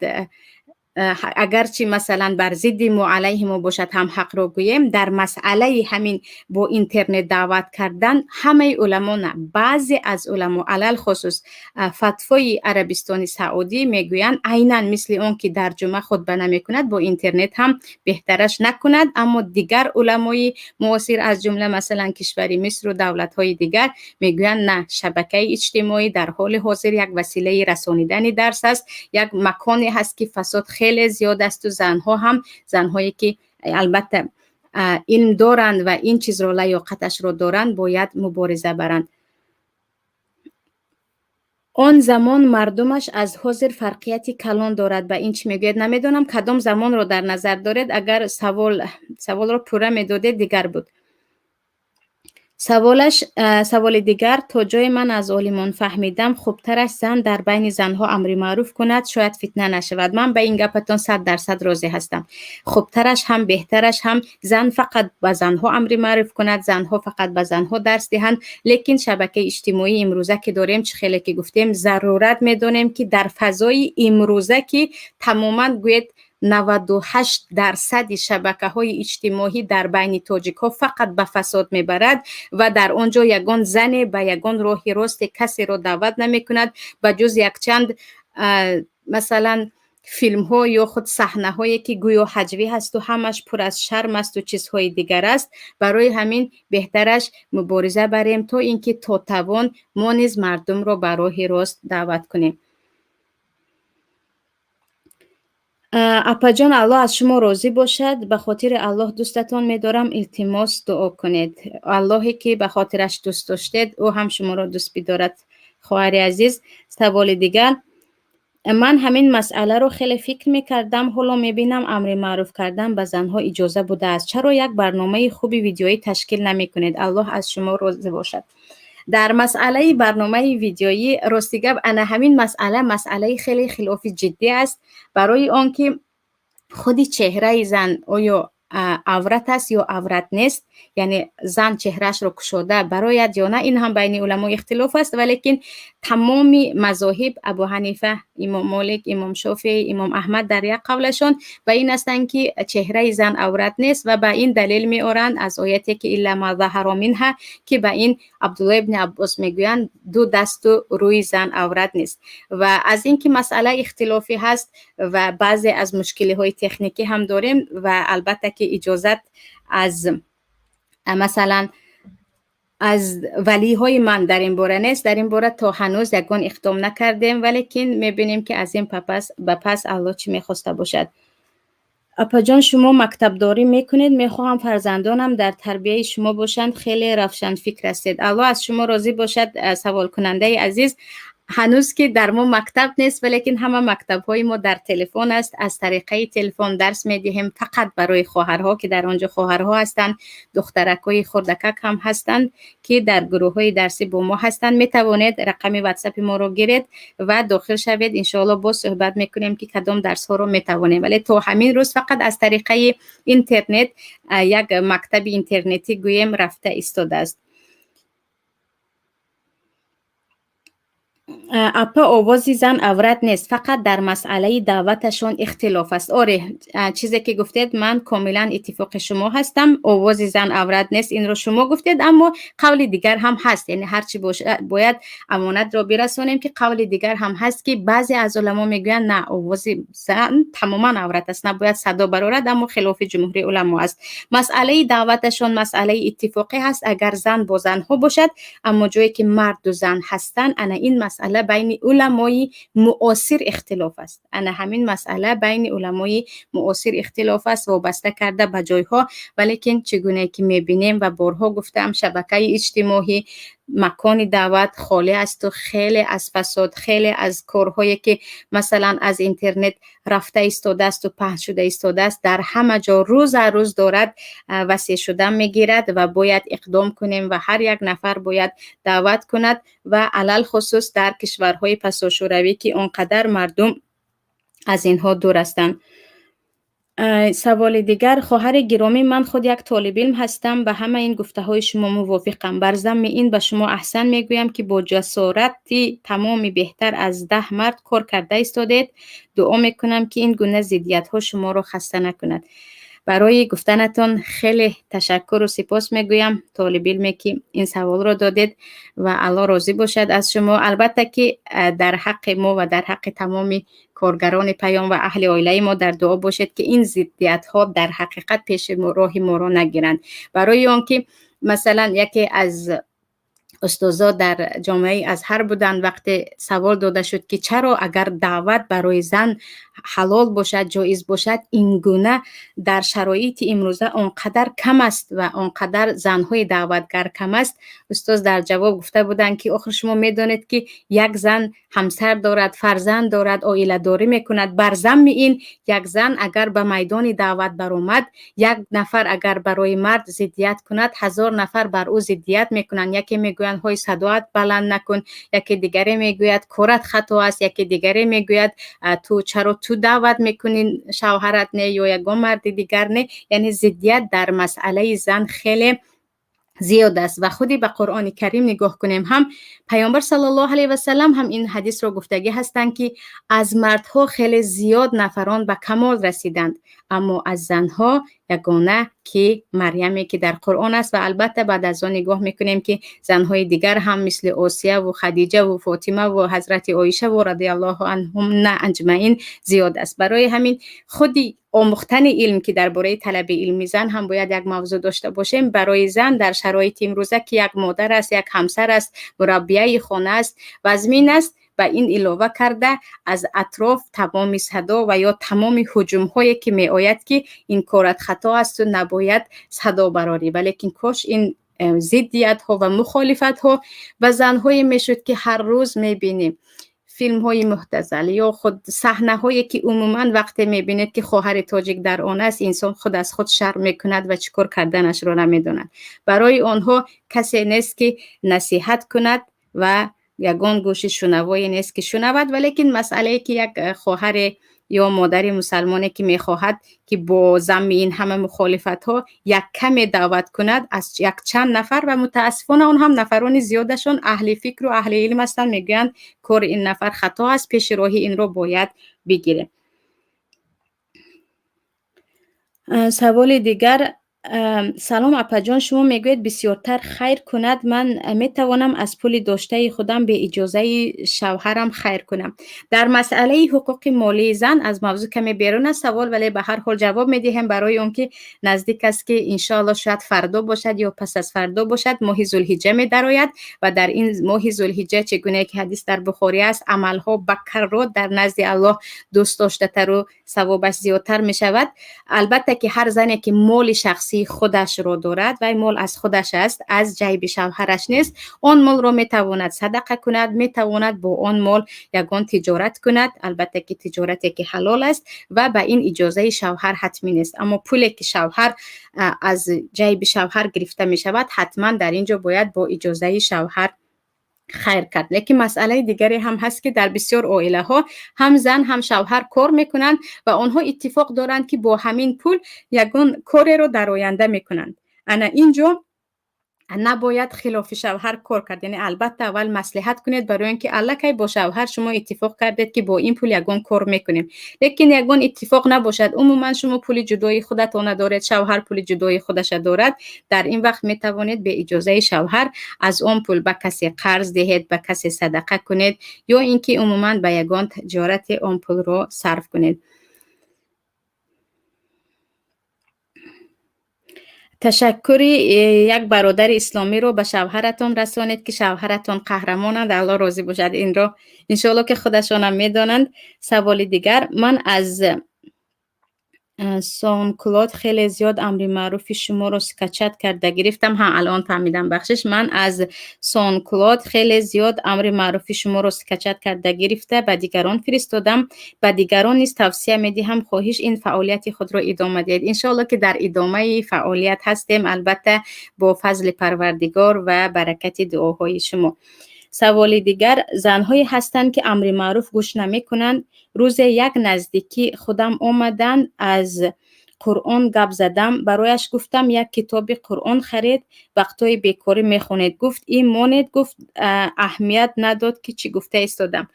агарчи масалан бар зидди мо, алайҳи мо бошад ҳам, ҳақро гӯем, дар масъалаи ҳамин бо интернет даъват кардан ҳамаи уламо на, баъзе аз уламо, алалхусус фатвои Арабистони Саудӣ, мегӯянд, айнан мисли он ки дар ҷумъа хутба намекунад, бо интернет ҳам беҳтараш накунад. Аммо дигар уламои муосир, аз ҷумла масалан кишвари Мисру давлатҳои дигар, мегӯянд, на, шабакаи иҷтимоӣ дар ҳоли ҳозир як василаи расонидани дарс аст, як маконе ҳаст, ки фасод хеле зиёд асту занҳо ҳам, занҳое ки албатта илм доранд ва ин чизро лаёқаташро доранд, бояд мубориза баранд. Он замон мардумаш аз ҳозир фарқияти калон дорад. Ба ин чӣ мегӯяд? Намедонам, кадом замонро дар назар доред. Агар саволро пурра медодед, дигар буд. Саволаш, саволи дигар: то ҷое ман аз олимон фаҳмидам, хубтараш зан дар байни занҳо амри маъруф кунад, шояд фитна нашавад. Ман ба ин гапатон 100% розӣ ҳастам. Хубтараш ҳам, беҳтараш ҳам зан фақат ба занҳо амри маъруф кунад, занҳо фақат ба занҳо дарс диҳанд. Лекин шабакаи иҷтимоии имрӯза ки дорем, чӣ хеле ки гуфтем, зарурат медонем, ки дар фазои имрӯза, ки тамоман гӯед 98 дарсади шабакаҳои иҷтимоӣ дар байни тоҷикҳо фақат ба фасод мебарад ва дар он ҷо ягон зане ба ягон роҳи росте касеро даъват намекунад, ба ҷуз якчанд, масалан, филмҳо ё худ саҳнаҳое, ки гӯё ҳаҷвӣ ҳасту ҳамаш пур аз шарм асту чизҳои дигар аст. Барои ҳамин беҳтараш мубориза барем, то ин ки то тавон мо низ мардумро ба роҳи рост даъват кунем. Апаҷон, Аллоҳ аз шумо розӣ бошад. Ба хотири Аллоҳ дӯстатон медорам, илтимос, дуо кунед. Аллоҳе ки ба хотираш дӯст доштед, ӯ ҳам шуморо дӯст бидорад, хоҳари азиз. Саволи дигар: ман ҳамин масъаларо хеле фикр мекардам, ҳоло мебинам, амри маъруф кардан ба занҳо иҷоза будааст. Чаро як барномаи хуби видеоӣ ташкил намекунед? Аллоҳ аз шумо розӣ бошад. Дар масъалаи барномаи видеоӣ, рости гап, ана ҳамин масъала масъалаи хеле хилофи ҷиддӣ аст, барои он ки худи чеҳраи зан оё аврат аст ё аврат нест, яъне зан чеҳраашро кушода барояд ё на, ин ҳам байни уламо ихтилоф аст. Валекин тамоми мазоҳиб, Абу Ҳанифа, Имом Молик, Имом Шофеӣ, Имом Аҳмад дар як қавлашон ба ин ҳастанд, ки чеҳраи зан аврат нест ва ба ин далел меоранд аз ояте, ки إلا ما ظهر منها, ки ба ин Абдулло ибни Аббос мегӯянд, ду дасту рӯи зан аврат нест. Ва аз ин ки масъала ихтилофӣ ҳаст ва баъзе аз мушкилиҳои техникӣ ҳам дорем ва албатта ки иҷозат аз, масалан, аз валиҳои ман дар ин бора нест, дар ин бора то ҳанӯз ягон иқдом накардем. Валекин мебинем, ки аз ин ба пас Аллоҳ чӣ мехоста бошад. Апаҷон, шумо мактабдорӣ мекунед? Мехоҳам фарзандонам дар тарбияи шумо бошанд, хеле равшанфикр ҳастед. Аллоҳ аз шумо розӣ бошад, саволкунандаи азиз. Ҳанӯз ки дар мо мактаб нест, валекин ҳама мактабҳои мо дар телефон аст. Аз тариқаи телефон дарс медиҳем, фақат барои хоҳарҳо, ки дар он ҷо хоҳарҳо ҳастанд, духтаракҳои хурдакак ҳам ҳастанд, ки дар гурӯҳҳои дарсӣ бо мо ҳастанд. Метавонед рақами ватсапи моро гиред ва дохил шавед. Иншоалло, боз суҳбат мекунем, ки кадом дарсҳоро метавонем. Вале то ҳамин рӯз фақат аз тариқаи интернет як мактаби интернетӣ гӯем рафта истодааст. Апа, овози зан аврат нест, фақат дар масъалаи даъваташон ихтилоф аст. Оре, чизе ки гуфтед, ман комилан иттифоқи шумо ҳастам. Овози зан аврат нест, инро шумо гуфтед, аммо қавли дигар ҳам ҳаст. Яъне ҳарчи бояд амонатро бирасонем, ки қавли дигар ҳам ҳаст, ки баъзе аз уламо мегӯянд, на, овози зан тамоман аврат аст, набояд садо барорад, аммо хилофи ҷумҳури уламо аст. Масъалаи даъваташон масъалаи иттифоқӣ ҳаст, агар зан бо занҳо бошад. Аммо ҷое ки марду зан ҳастанд, ана ин масъала байни уламои муосир ихтилоф аст. Ана ҳамин масъала байни уламои муосир ихтилоф аст, вобаста карда ба ҷойҳо. Валекин чӣ гуне ки мебинем ва борҳо гуфтаам, шабакаи иҷтимоӣ макони даъват холӣ асту хеле аз фасод, хеле аз корҳое, ки масалан аз интернет рафта истодаасту паҳн шуда истодааст, дар ҳама ҷо рӯз аз рӯз дорад васеъ шудан мегирад ва бояд иқдом кунем ва ҳар як нафар бояд даъват кунад ва алалхусус дар кишварҳои пасошӯравӣ, ки он қадар мардум аз инҳо дур ҳастанд. Саволи дигар: хоҳари гиромӣ, ман худ як толибилм ҳастам, ба ҳамаи ин гуфтаҳои шумо мувофиқам. Бар замми ин ба шумо аҳсан мегӯям, ки бо ҷасорати тамоми беҳтар аз 10 мард кор карда истодед. Дуо мекунам, ки ин гуна зиддиятҳо шуморо хаста накунад. Барои гуфтанатон хеле ташаккуру сипос мегӯям, толибилме ки ин саволро додед, ва Аллоҳ розӣ бошад аз шумо. Албатта ки дар ҳаққи мо ва дар ҳаққи тамоми коргарони Паём ва аҳли оилаи мо дар дуо бошед, ки ин зиддиятҳо дар ҳақиқат пеши роҳи моро нагиранд, барои он ки масалан яке аз Устозо дар ҷомеаи Азҳар буданд. Вақте савол дода шуд, ки чаро агар даъват барои зан ҳалол бошад, ҷоиз бошад, ин гуна дар шароити имрӯза он қадар кам аст ва он қадар занҳои даъватгар кам аст, устоз дар ҷавоб гуфта буданд, ки охир шумо медонед, ки як зан ҳамсар дорад, фарзанд дорад, оиладорӣ мекунад. Бар замми ин як зан агар ба майдони даъват баромад, як нафар агар барои мард зиддият кунад, 1000 нафар бар ӯ зиддият мекунанд. Яке мегӯянд: «Ҳой, садоат баланд накун», яке дигаре мегӯяд: «Корат хато аст», яке дигаре мегӯяд: «Ту чаро ту даъват мекунӣ, шавҳарат не ё ягон марди дигар не?» Яъне зиддият дар масъалаи зан хеле зиёд аст. Ва худи ба Қуръони Карим нигоҳ кунем ҳам, Паёмбар саллаллоҳу алайҳи васаллам ҳам ин ҳадисро гуфтагӣ ҳастанд, ки аз мардҳо хеле зиёд нафарон ба камол расиданд, аммо аз занҳо ягона ки Марьяме, ки дар Қуръон аст. Ва албатта баъд аз он нигоҳ мекунем, ки занҳои дигар ҳам мисли Осияву Хадиҷаву Фотимаву ҳазрати Оишаву радиаллоҳу анҳумна аҷмаин зиёд аст. Барои ҳамин худи омӯхтани илм, ки дар бораи талаби илми зан ҳам бояд як мавзӯъ дошта бошем, барои зан дар шароити имрӯза, ки як модар аст, як ҳамсар аст, мураббияи хона аст, вазмин аст. Ба ин илова карда аз атроф тамоми садо ва ё тамоми ҳуҷумҳое, ки меояд, ки ин корат хато асту набояд садо барорӣ. Валекин кош ин зиддиятҳо ва мухолифатҳо ба занҳое мешуд, ки ҳар рӯз мебинем филмҳои муҳтазал ё худ саҳнаҳое, ки умуман вақте мебинед, ки хоҳари тоҷик дар он аст, инсон худ аз худ шарм мекунад ва чӣ кор карданашро намедонад. Барои онҳо касе нест, ки насиҳат кунад, ва ягон гӯши шунавое нест, ки шунавад. Валекин масъалае, ки як хоҳаре ё модари мусалмоне, ки мехоҳад, ки бо замми ин ҳама мухолифатҳо як каме даъват кунад аз якчанд нафар, ва мутаассифона он ҳам нафарони зиёдашон аҳли фикру аҳли илм ҳастанд, мегӯянд: «Кори ин нафар хато аст, пеши роҳи инро бояд бигирем». Саволи дигар: Салом, апаҷон, шумо мегӯед, бисёртар хайр кунад. Ман метавонам аз пули доштаи худам бе иҷозаи шавҳарам хайр кунам? Дар масъалаи ҳуқуқи молии зан аз мавзӯъ каме берун аст савол, вале ба ҳар ҳол ҷавоб медиҳем, барои он ки наздик аст, ки иншоалло шояд фардо бошад ё пас аз фардо бошад, моҳи Зулҳиҷҷа медарояд. Ва дар ин моҳи Зулҳиҷҷа, чӣ гуне ки ҳадис дар Бухорӣ аст, амалҳо ба каррот дар назди Аллоҳ дӯст доштатару савобаш зиёдтар мешавад. Албатта ки ҳар зане, ки моли шахсии худашро дорад, вай мол аз худаш аст, аз ҷайби шавҳараш нест, он молро метавонад садақа кунад, метавонад бо он мол ягон тиҷорат кунад, албатта ки тиҷорате, ки ҳалол аст, ва ба ин иҷозаи шавҳар ҳатмӣ нест. Аммо пуле, ки шавҳар аз ҷайби шавҳар гирифта мешавад, ҳатман дар ин ҷо бояд бо иҷозаи шавҳар хайр кард. Лекин масъалаи дигаре ҳам ҳаст, ки дар бисёр оилаҳо ҳам зан, ҳам шавҳар кор мекунанд ва онҳо иттифоқ доранд, ки бо ҳамин пул ягон кореро дар оянда мекунанд. Ана ин ҷо набояд хилофи шавҳар кор кард. Яъне албатта аввал маслиҳат кунед, барои он ки аллакай бо шавҳар шумо иттифоқ кардед, ки бо ин пул ягон кор мекунем. Лекин ягон иттифоқ набошад, умуман шумо пули ҷудои худатона доред, шавҳар пули ҷудои худаша дорад, дар ин вақт метавонед бе иҷозаи шавҳар аз он пул ба касе қарз диҳед, ба касе садақа кунед ё ин ки умуман ба ягон тиҷорате он пулро сарф кунед. Ташаккури як бародари исломиро ба шавҳаратон расонед, ки шавҳаратон қаҳрамонанд, Аллоҳ розӣ бошад. Инро иншоалло, ки худашонам медонанд. Саволи дигар: Ман аз SoundCloud хеле зиёд амри маъруфи шуморо скачать карда гирифтам. Ҳа, алон фаҳмидам, бахшиш. Ман аз SoundCloud хеле зиёд амри маъруфи шуморо скачать карда гирифта, ба дигарон фиристодам, ба дигарон низ тавсия медиҳам. Хоҳиш, ин фаъолияти худро идома диҳед. Иншоалло, ки дар идомаи фаъолият ҳастем, албатта бо фазли Парвардигор ва баракати дуоҳои шумо. Саволи дигар: Занҳое ҳастанд, ки амри маъруф гӯш намекунанд. Рӯзе як наздикӣ худам омаданд, аз Қуръон гап задам, барояш гуфтам: «Як китоби Қуръон харед, вақтҳои бекорӣ мехонед». Гуфт: «И монед». Гуфт, аҳамият надод, ки чӣ гуфта истодам.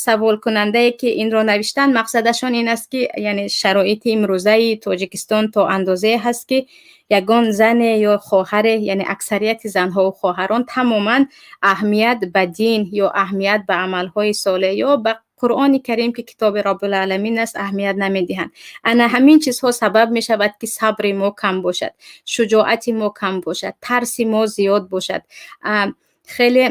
Саволкунандае, ки инро навиштанд, мақсадашон ин аст, ки яъне шароити имрӯзаи Тоҷикистон то андозае ҳаст, ки ягон зане ё хоҳаре, яъне аксарияти занҳову хоҳарон тамоман аҳамият ба дин ё аҳамият ба амалҳои солеҳ ё ба Қуръони Карим, ки китоби Роббулъаламин аст, аҳамият намедиҳанд. Ана ҳамин чизҳо сабаб мешавад, ки сабри мо кам бошад, шуҷоати мо кам бошад, тарси мо зиёд бошад, хеле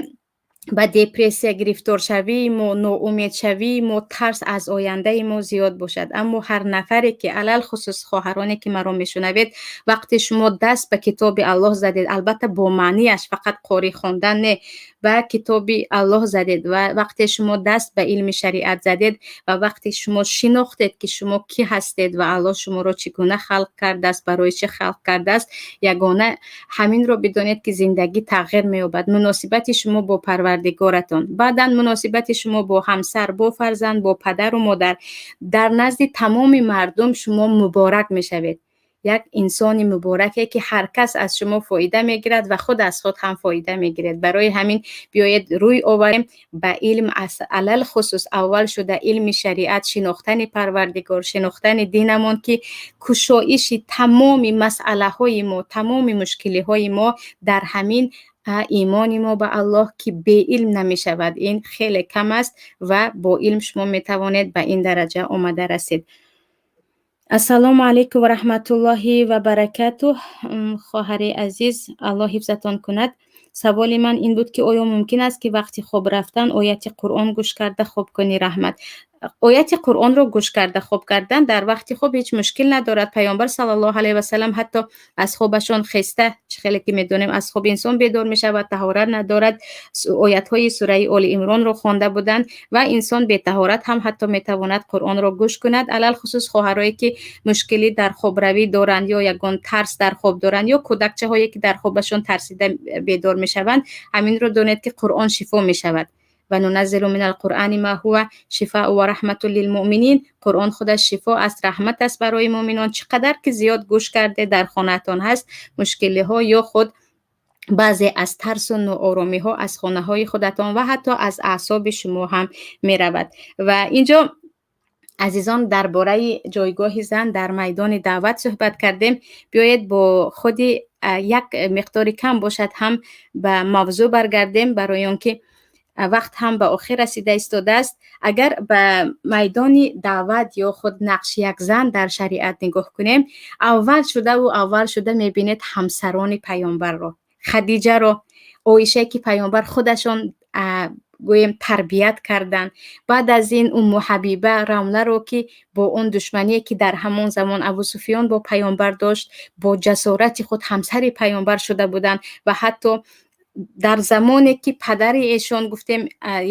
ба депрессия гирифторшавии мо, ноумедшавии мо, тарс аз ояндаи мо зиёд бошад. Аммо ҳар нафаре ки, алалхусус хоҳароне ки маро мешунавед, вақте шумо даст ба китоби Аллоҳ задед, албатта бо маънияш, фақат қорӣ хондан не, ба китоби Аллоҳ задед ва вақте шумо даст ба илми шариат задед ва вақте шумо шинохтед, ки шумо кӣ ҳастед ва Аллоҳ шуморо чӣ гуна халқ кардааст, барои чӣ халқ кардааст, ягона ҳаминро бидонед, ки зиндагӣ тағйир меёбад. Муносибати шумо бо Парвардигоратон, баъдан муносибати шумо бо ҳамсар, бо фарзанд, бо падару модар, дар назди тамоми мардум шумо муборак мешавед, як инсони мубораке, ки ҳар кас аз шумо фоида мегирад ва худ аз худ ҳам фоида мегиред. Барои ҳамин биёед, рӯй оварем ба илм, алалхусус аввал шуда илми шариат, шинохтани Парвардигор, шинохтани динамон, ки кушоиши тамоми масъалаҳои мо, тамоми мушкилиҳои мо дар ҳамин имони мо ба Аллоҳ, ки беилм намешавад, ин хеле кам аст ва бо илм шумо метавонед ба ин дараҷа омада расед. Ассалому алайкум ва раҳматуллоҳи ва баракатуҳ. Хоҳари азиз, Аллоҳ ҳифзатон кунад. Саволи ман ин буд, ки оё мумкин аст, ки вақти хоб рафтан ояти Қуръон гӯш карда хоб кунӣ? Раҳмат. Ояти Қуръонро гӯш карда хоб кардан дар вақти хоб ҳеҷ мушкил надорад. Паёмбар саллаллоҳу алайҳи васалам ҳатто аз хобашон хеста, чӣ хеле ки медонем, аз хоб инсон бедор мешавад, таҳорат надорад, оятҳои сураи Оли Имронро хонда буданд ва инсон бетаҳорат ҳам ҳатто метавонад Қуръонро гӯш кунад. Алалхусус хоҳарое ки мушкилӣ дар хобравӣ доранд ё ягон тарс дар хоб доранд ё кӯдакчаҳое ки дар хобашон тарсида бедор мешаванд, ҳаминро донед, ки Қуръон шифо мешавад. Ва нуназзилу минал қуръани ма ҳува шифоу ва раҳматун лилмуъминин. Қуръон худаш шифо аст, раҳмат аст барои муъминон. Чӣ қадар ки зиёд гӯш карде, дар хонаатон ҳаст, мушкилиҳо ё худ баъзе аз тарсу нооромиҳо аз хонаҳои худатон ва ҳатто аз аъсоби шумо ҳам меравад. Ва инҷо, азизон, дар бораи ҷойгоҳи зан дар майдони даъват суҳбат кардем. Биёед, бо худи як миқдори кам бошад ҳам ба мавзӯъ баргардем, барои он ки вақт ҳам ба охир расида истодааст. Агар ба майдони даъват ё худ нақши як зан дар шариат нигоҳ кунем, аввал шуда мебинед ҳамсарони паёмбарро: Хадиҷаро, Оиша, ки паёмбар худашон, гӯем, тарбият карданд, баъд аз ин Умму Ҳабиба, Рамларо, ки бо он душмание ки дар ҳамон замон Абу Суфиён бо паёмбар дошт, бо ҷасорати худ ҳамсари паёмбар шуда буданд ва ҳатто дар замоне ки падари эшон, гуфтем,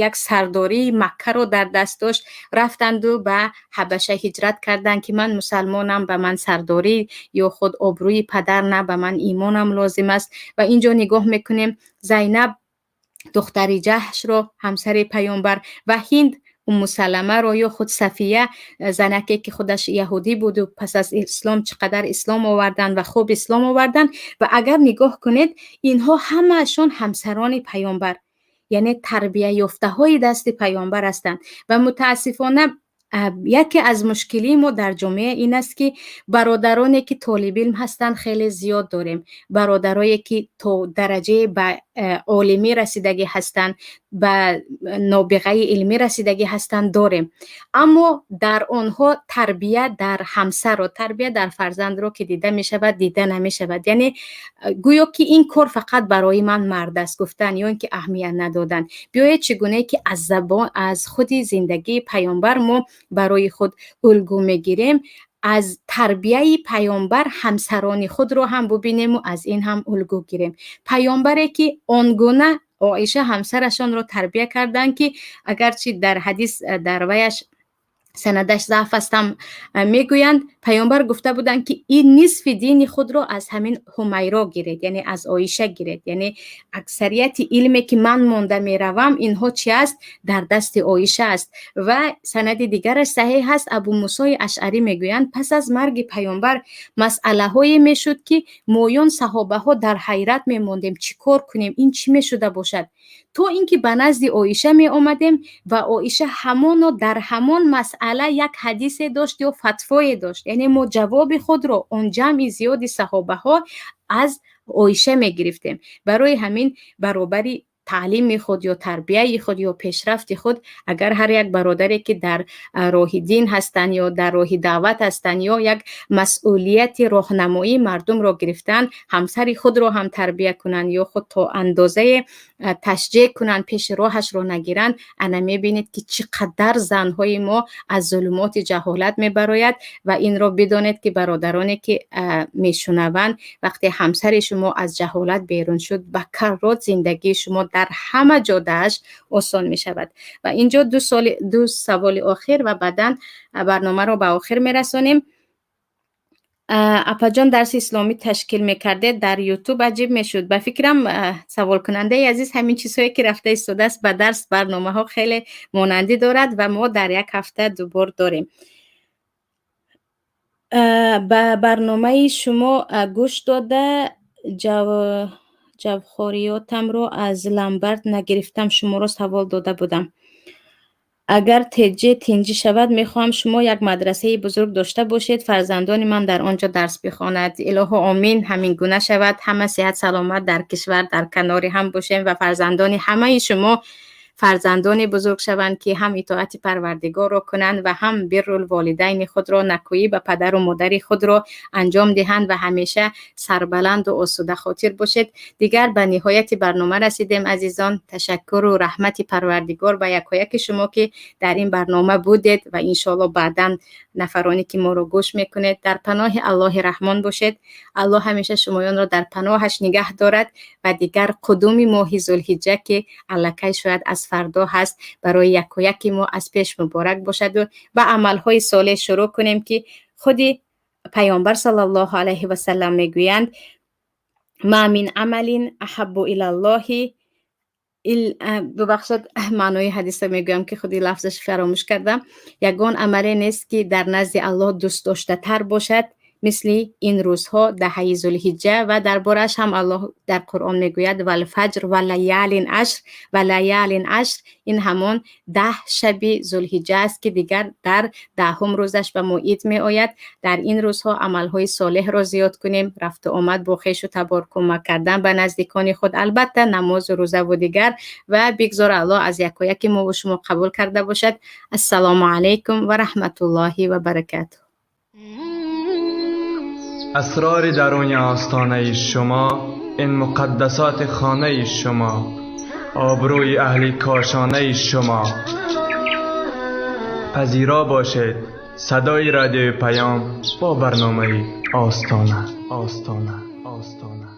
як сардории Маккаро дар даст дошт, рафтанду ба Ҳабаша ҳиҷрат карданд, ки ман мусалмонам, ба ман сардорӣ ё худ обрӯи падар на, ба ман имонам лозим аст. Ва инҷо нигоҳ мекунем Зайнаб духтари Ҷаҳшро, ҳамсари паёмбар, ва Ҳинд, Уммусаламаро ё худ Сафия, занаке ки худаш яҳудӣ буду пас аз ислом чӣ қадар ислом оварданд ва хуб ислом оварданд. Ва агар нигоҳ кунед, инҳо ҳамаашон ҳамсарони паёмбар, яъне тарбияёфтаҳои дасти паёмбар ҳастанд. Ва мутаассифона, яке аз мушкилии мо дар ҷомеа ин аст, ки бародароне ки толибилм ҳастанд, хеле зиёд дорем, бародарое ки то дараҷаи ба олимӣ расидагӣ ҳастанд, ба нобиғаи илмӣ расидагӣ ҳастанд, дорем, аммо дар онҳо тарбия дар ҳамсарро, тарбия дар фарзандро ки дида мешавад, дида намешавад. Яъне гӯё ки ин кор фақат барои ман мард аст гуфтан ё ин ки аҳамият надодан. Биёед, чӣ гунае ки аз забон, аз худи зиндагии паёмбар мо барои худ улгӯ мегирем, аз тарбияи паёмбар ҳамсарони худро ҳам бубинему аз ин ҳам улгӯ гирем. Паёмбаре ки он гуна Оиша ҳамсарашонро тарбия карданд, ки агарчи дар ҳадис дар ваяш санадаш заъф астам, мегӯянд, паёмбар гуфта буданд, ки ин нисфи дини худро аз ҳамин Ҳумайро гиред, яъне аз Оиша гиред. Яъне аксарияти илме ки ман монда меравам, инҳо чи аст, дар дасти Оиша аст. Ва санади дигараш саҳеҳ аст. Абу Мусои Ашъарӣ мегӯянд, пас аз марги паёмбар масъалаҳое мешуд, ки моён саҳобаҳо дар ҳайрат мемондем, чӣ кор кунем, ин чӣ мешуда бошад, то ин ки ба назди Оиша меомадем ва Оиша ҳамоно дар ҳамон масъала як ҳадисе дошт ё фатвое дошт. Яъне мо ҷавоби худро, он ҷамъи зиёди саҳобаҳо, аз Оиша мегирифтем. Барои ҳамин баробари таълими худ ё тарбияи худ ё пешрафти худ, агар ҳар як бародаре ки дар роҳи дин ҳастанд ё дар роҳи даъват ҳастанд ё як масъулияти роҳнамоии мардумро гирифтан, ҳамсари худро ҳам тарбия кунанд ё худ то андозае ташҷеъ кунанд, пеши роҳашро нагиранд, ана мебинед ки чӣ қадар занҳои мо аз зулумоти ҷаҳолат мебарояд. Ва инро бидонед ки бародароне ки мешунаванд, вақте ҳамсари шумо аз ҷаҳолат берун шуд, ба каррот зиндагии шумо дар ҳама ҷодааш осон мешавад. Ва инҷо ду саволи охир ва баъдан барномаро ба охир мерасонем. Апаҷон, дарси исломӣ ташкил мекардед дар Ютуб, аҷиб мешуд. Ба фикрам, саволкунандаи азиз, ҳамин чизҳое ки рафта истодааст, ба дарс барномаҳо хеле монандӣ дорад ва мо дар як ҳафта дубор дорем. Ба барномаи шумо гӯш дода, ҷавҳориётамро аз ломбард нагирифтам, шуморо савол дода будам. Агар теҷе тинҷӣ шавад, мехоҳам шумо як мадрасаи бузург дошта бошед, фарзандони ман дар он ҷо дарс бихонад. Илоҳу омин, ҳамин гуна шавад. Ҳама сиҳат саломат дар кишвар дар канори ҳам бошем ва фарзандони ҳамаи шумо фарзандоне бузург шаванд, ки ҳам итоати Парвардигорро кунанд ва ҳам биррул волидайни худро, накӯӣ ба падару модари худро анҷом диҳанд ва ҳамеша сарбаланду осудахотир бошед. Дигар ба ниҳояти барнома расидем, азизон. Ташаккуру раҳмати Парвардигор ба якояки шумо, ки дар ин барнома будед, ва иншоалло баъдан нафароне ки моро гӯш мекунед. Дар паноҳи Аллоҳи Раҳмон бошед. Аллоҳ ҳамеша шумоёнро дар паноҳаш нигаҳ дорад. Ва дигар қудуми моҳи Зулҳиҷҷа, ки аллакай шояд аз фардо ҳаст, барои якояки мо аз пеш муборак бошаду ба амалҳои солеҳ шурӯъ кунем, ки худи Паёмбар саллаллоҳу алайҳи васалам мегӯянд: «Ма мин амалин аҳаббу илаллоҳи». Бубахшед, маънои ҳадиса мегӯям, ки худи лафзаш фаромӯш кардам. Ягон амале нест, ки дар назди Аллоҳ дӯстдоштатар бошад, мисли ин рӯзҳо, даҳаи Зулҳиҷҷа. Ва дар борааш ҳам Аллоҳ дар Қуръон мегӯяд: «Валфаҷр ва лаялин ашр». Ва лаялин ашр — ин ҳамон 10 шаби Зулҳиҷҷа аст, ки дигар дар 10-ум рӯзаш ба мо ид меояд. Дар ин рӯзҳо амалҳои солеҳро зиёд кунем: рафту омад бо хешу табор, кӯмак кардан ба наздикони худ, албатта намозу рӯзаву дигар. Ва бигзор Аллоҳ аз якояки мову шумо қабул карда бошад. Ассалому алайкум ва раҳматуллоҳи ва баракатуҳ. اسرار درون آستانه شما، این مقدسات خانه شما، آبروی اهل کاشانه شما. پذیرا باشید صدای رادیو پیام با برنامه آستانه، آستانه، آستانه.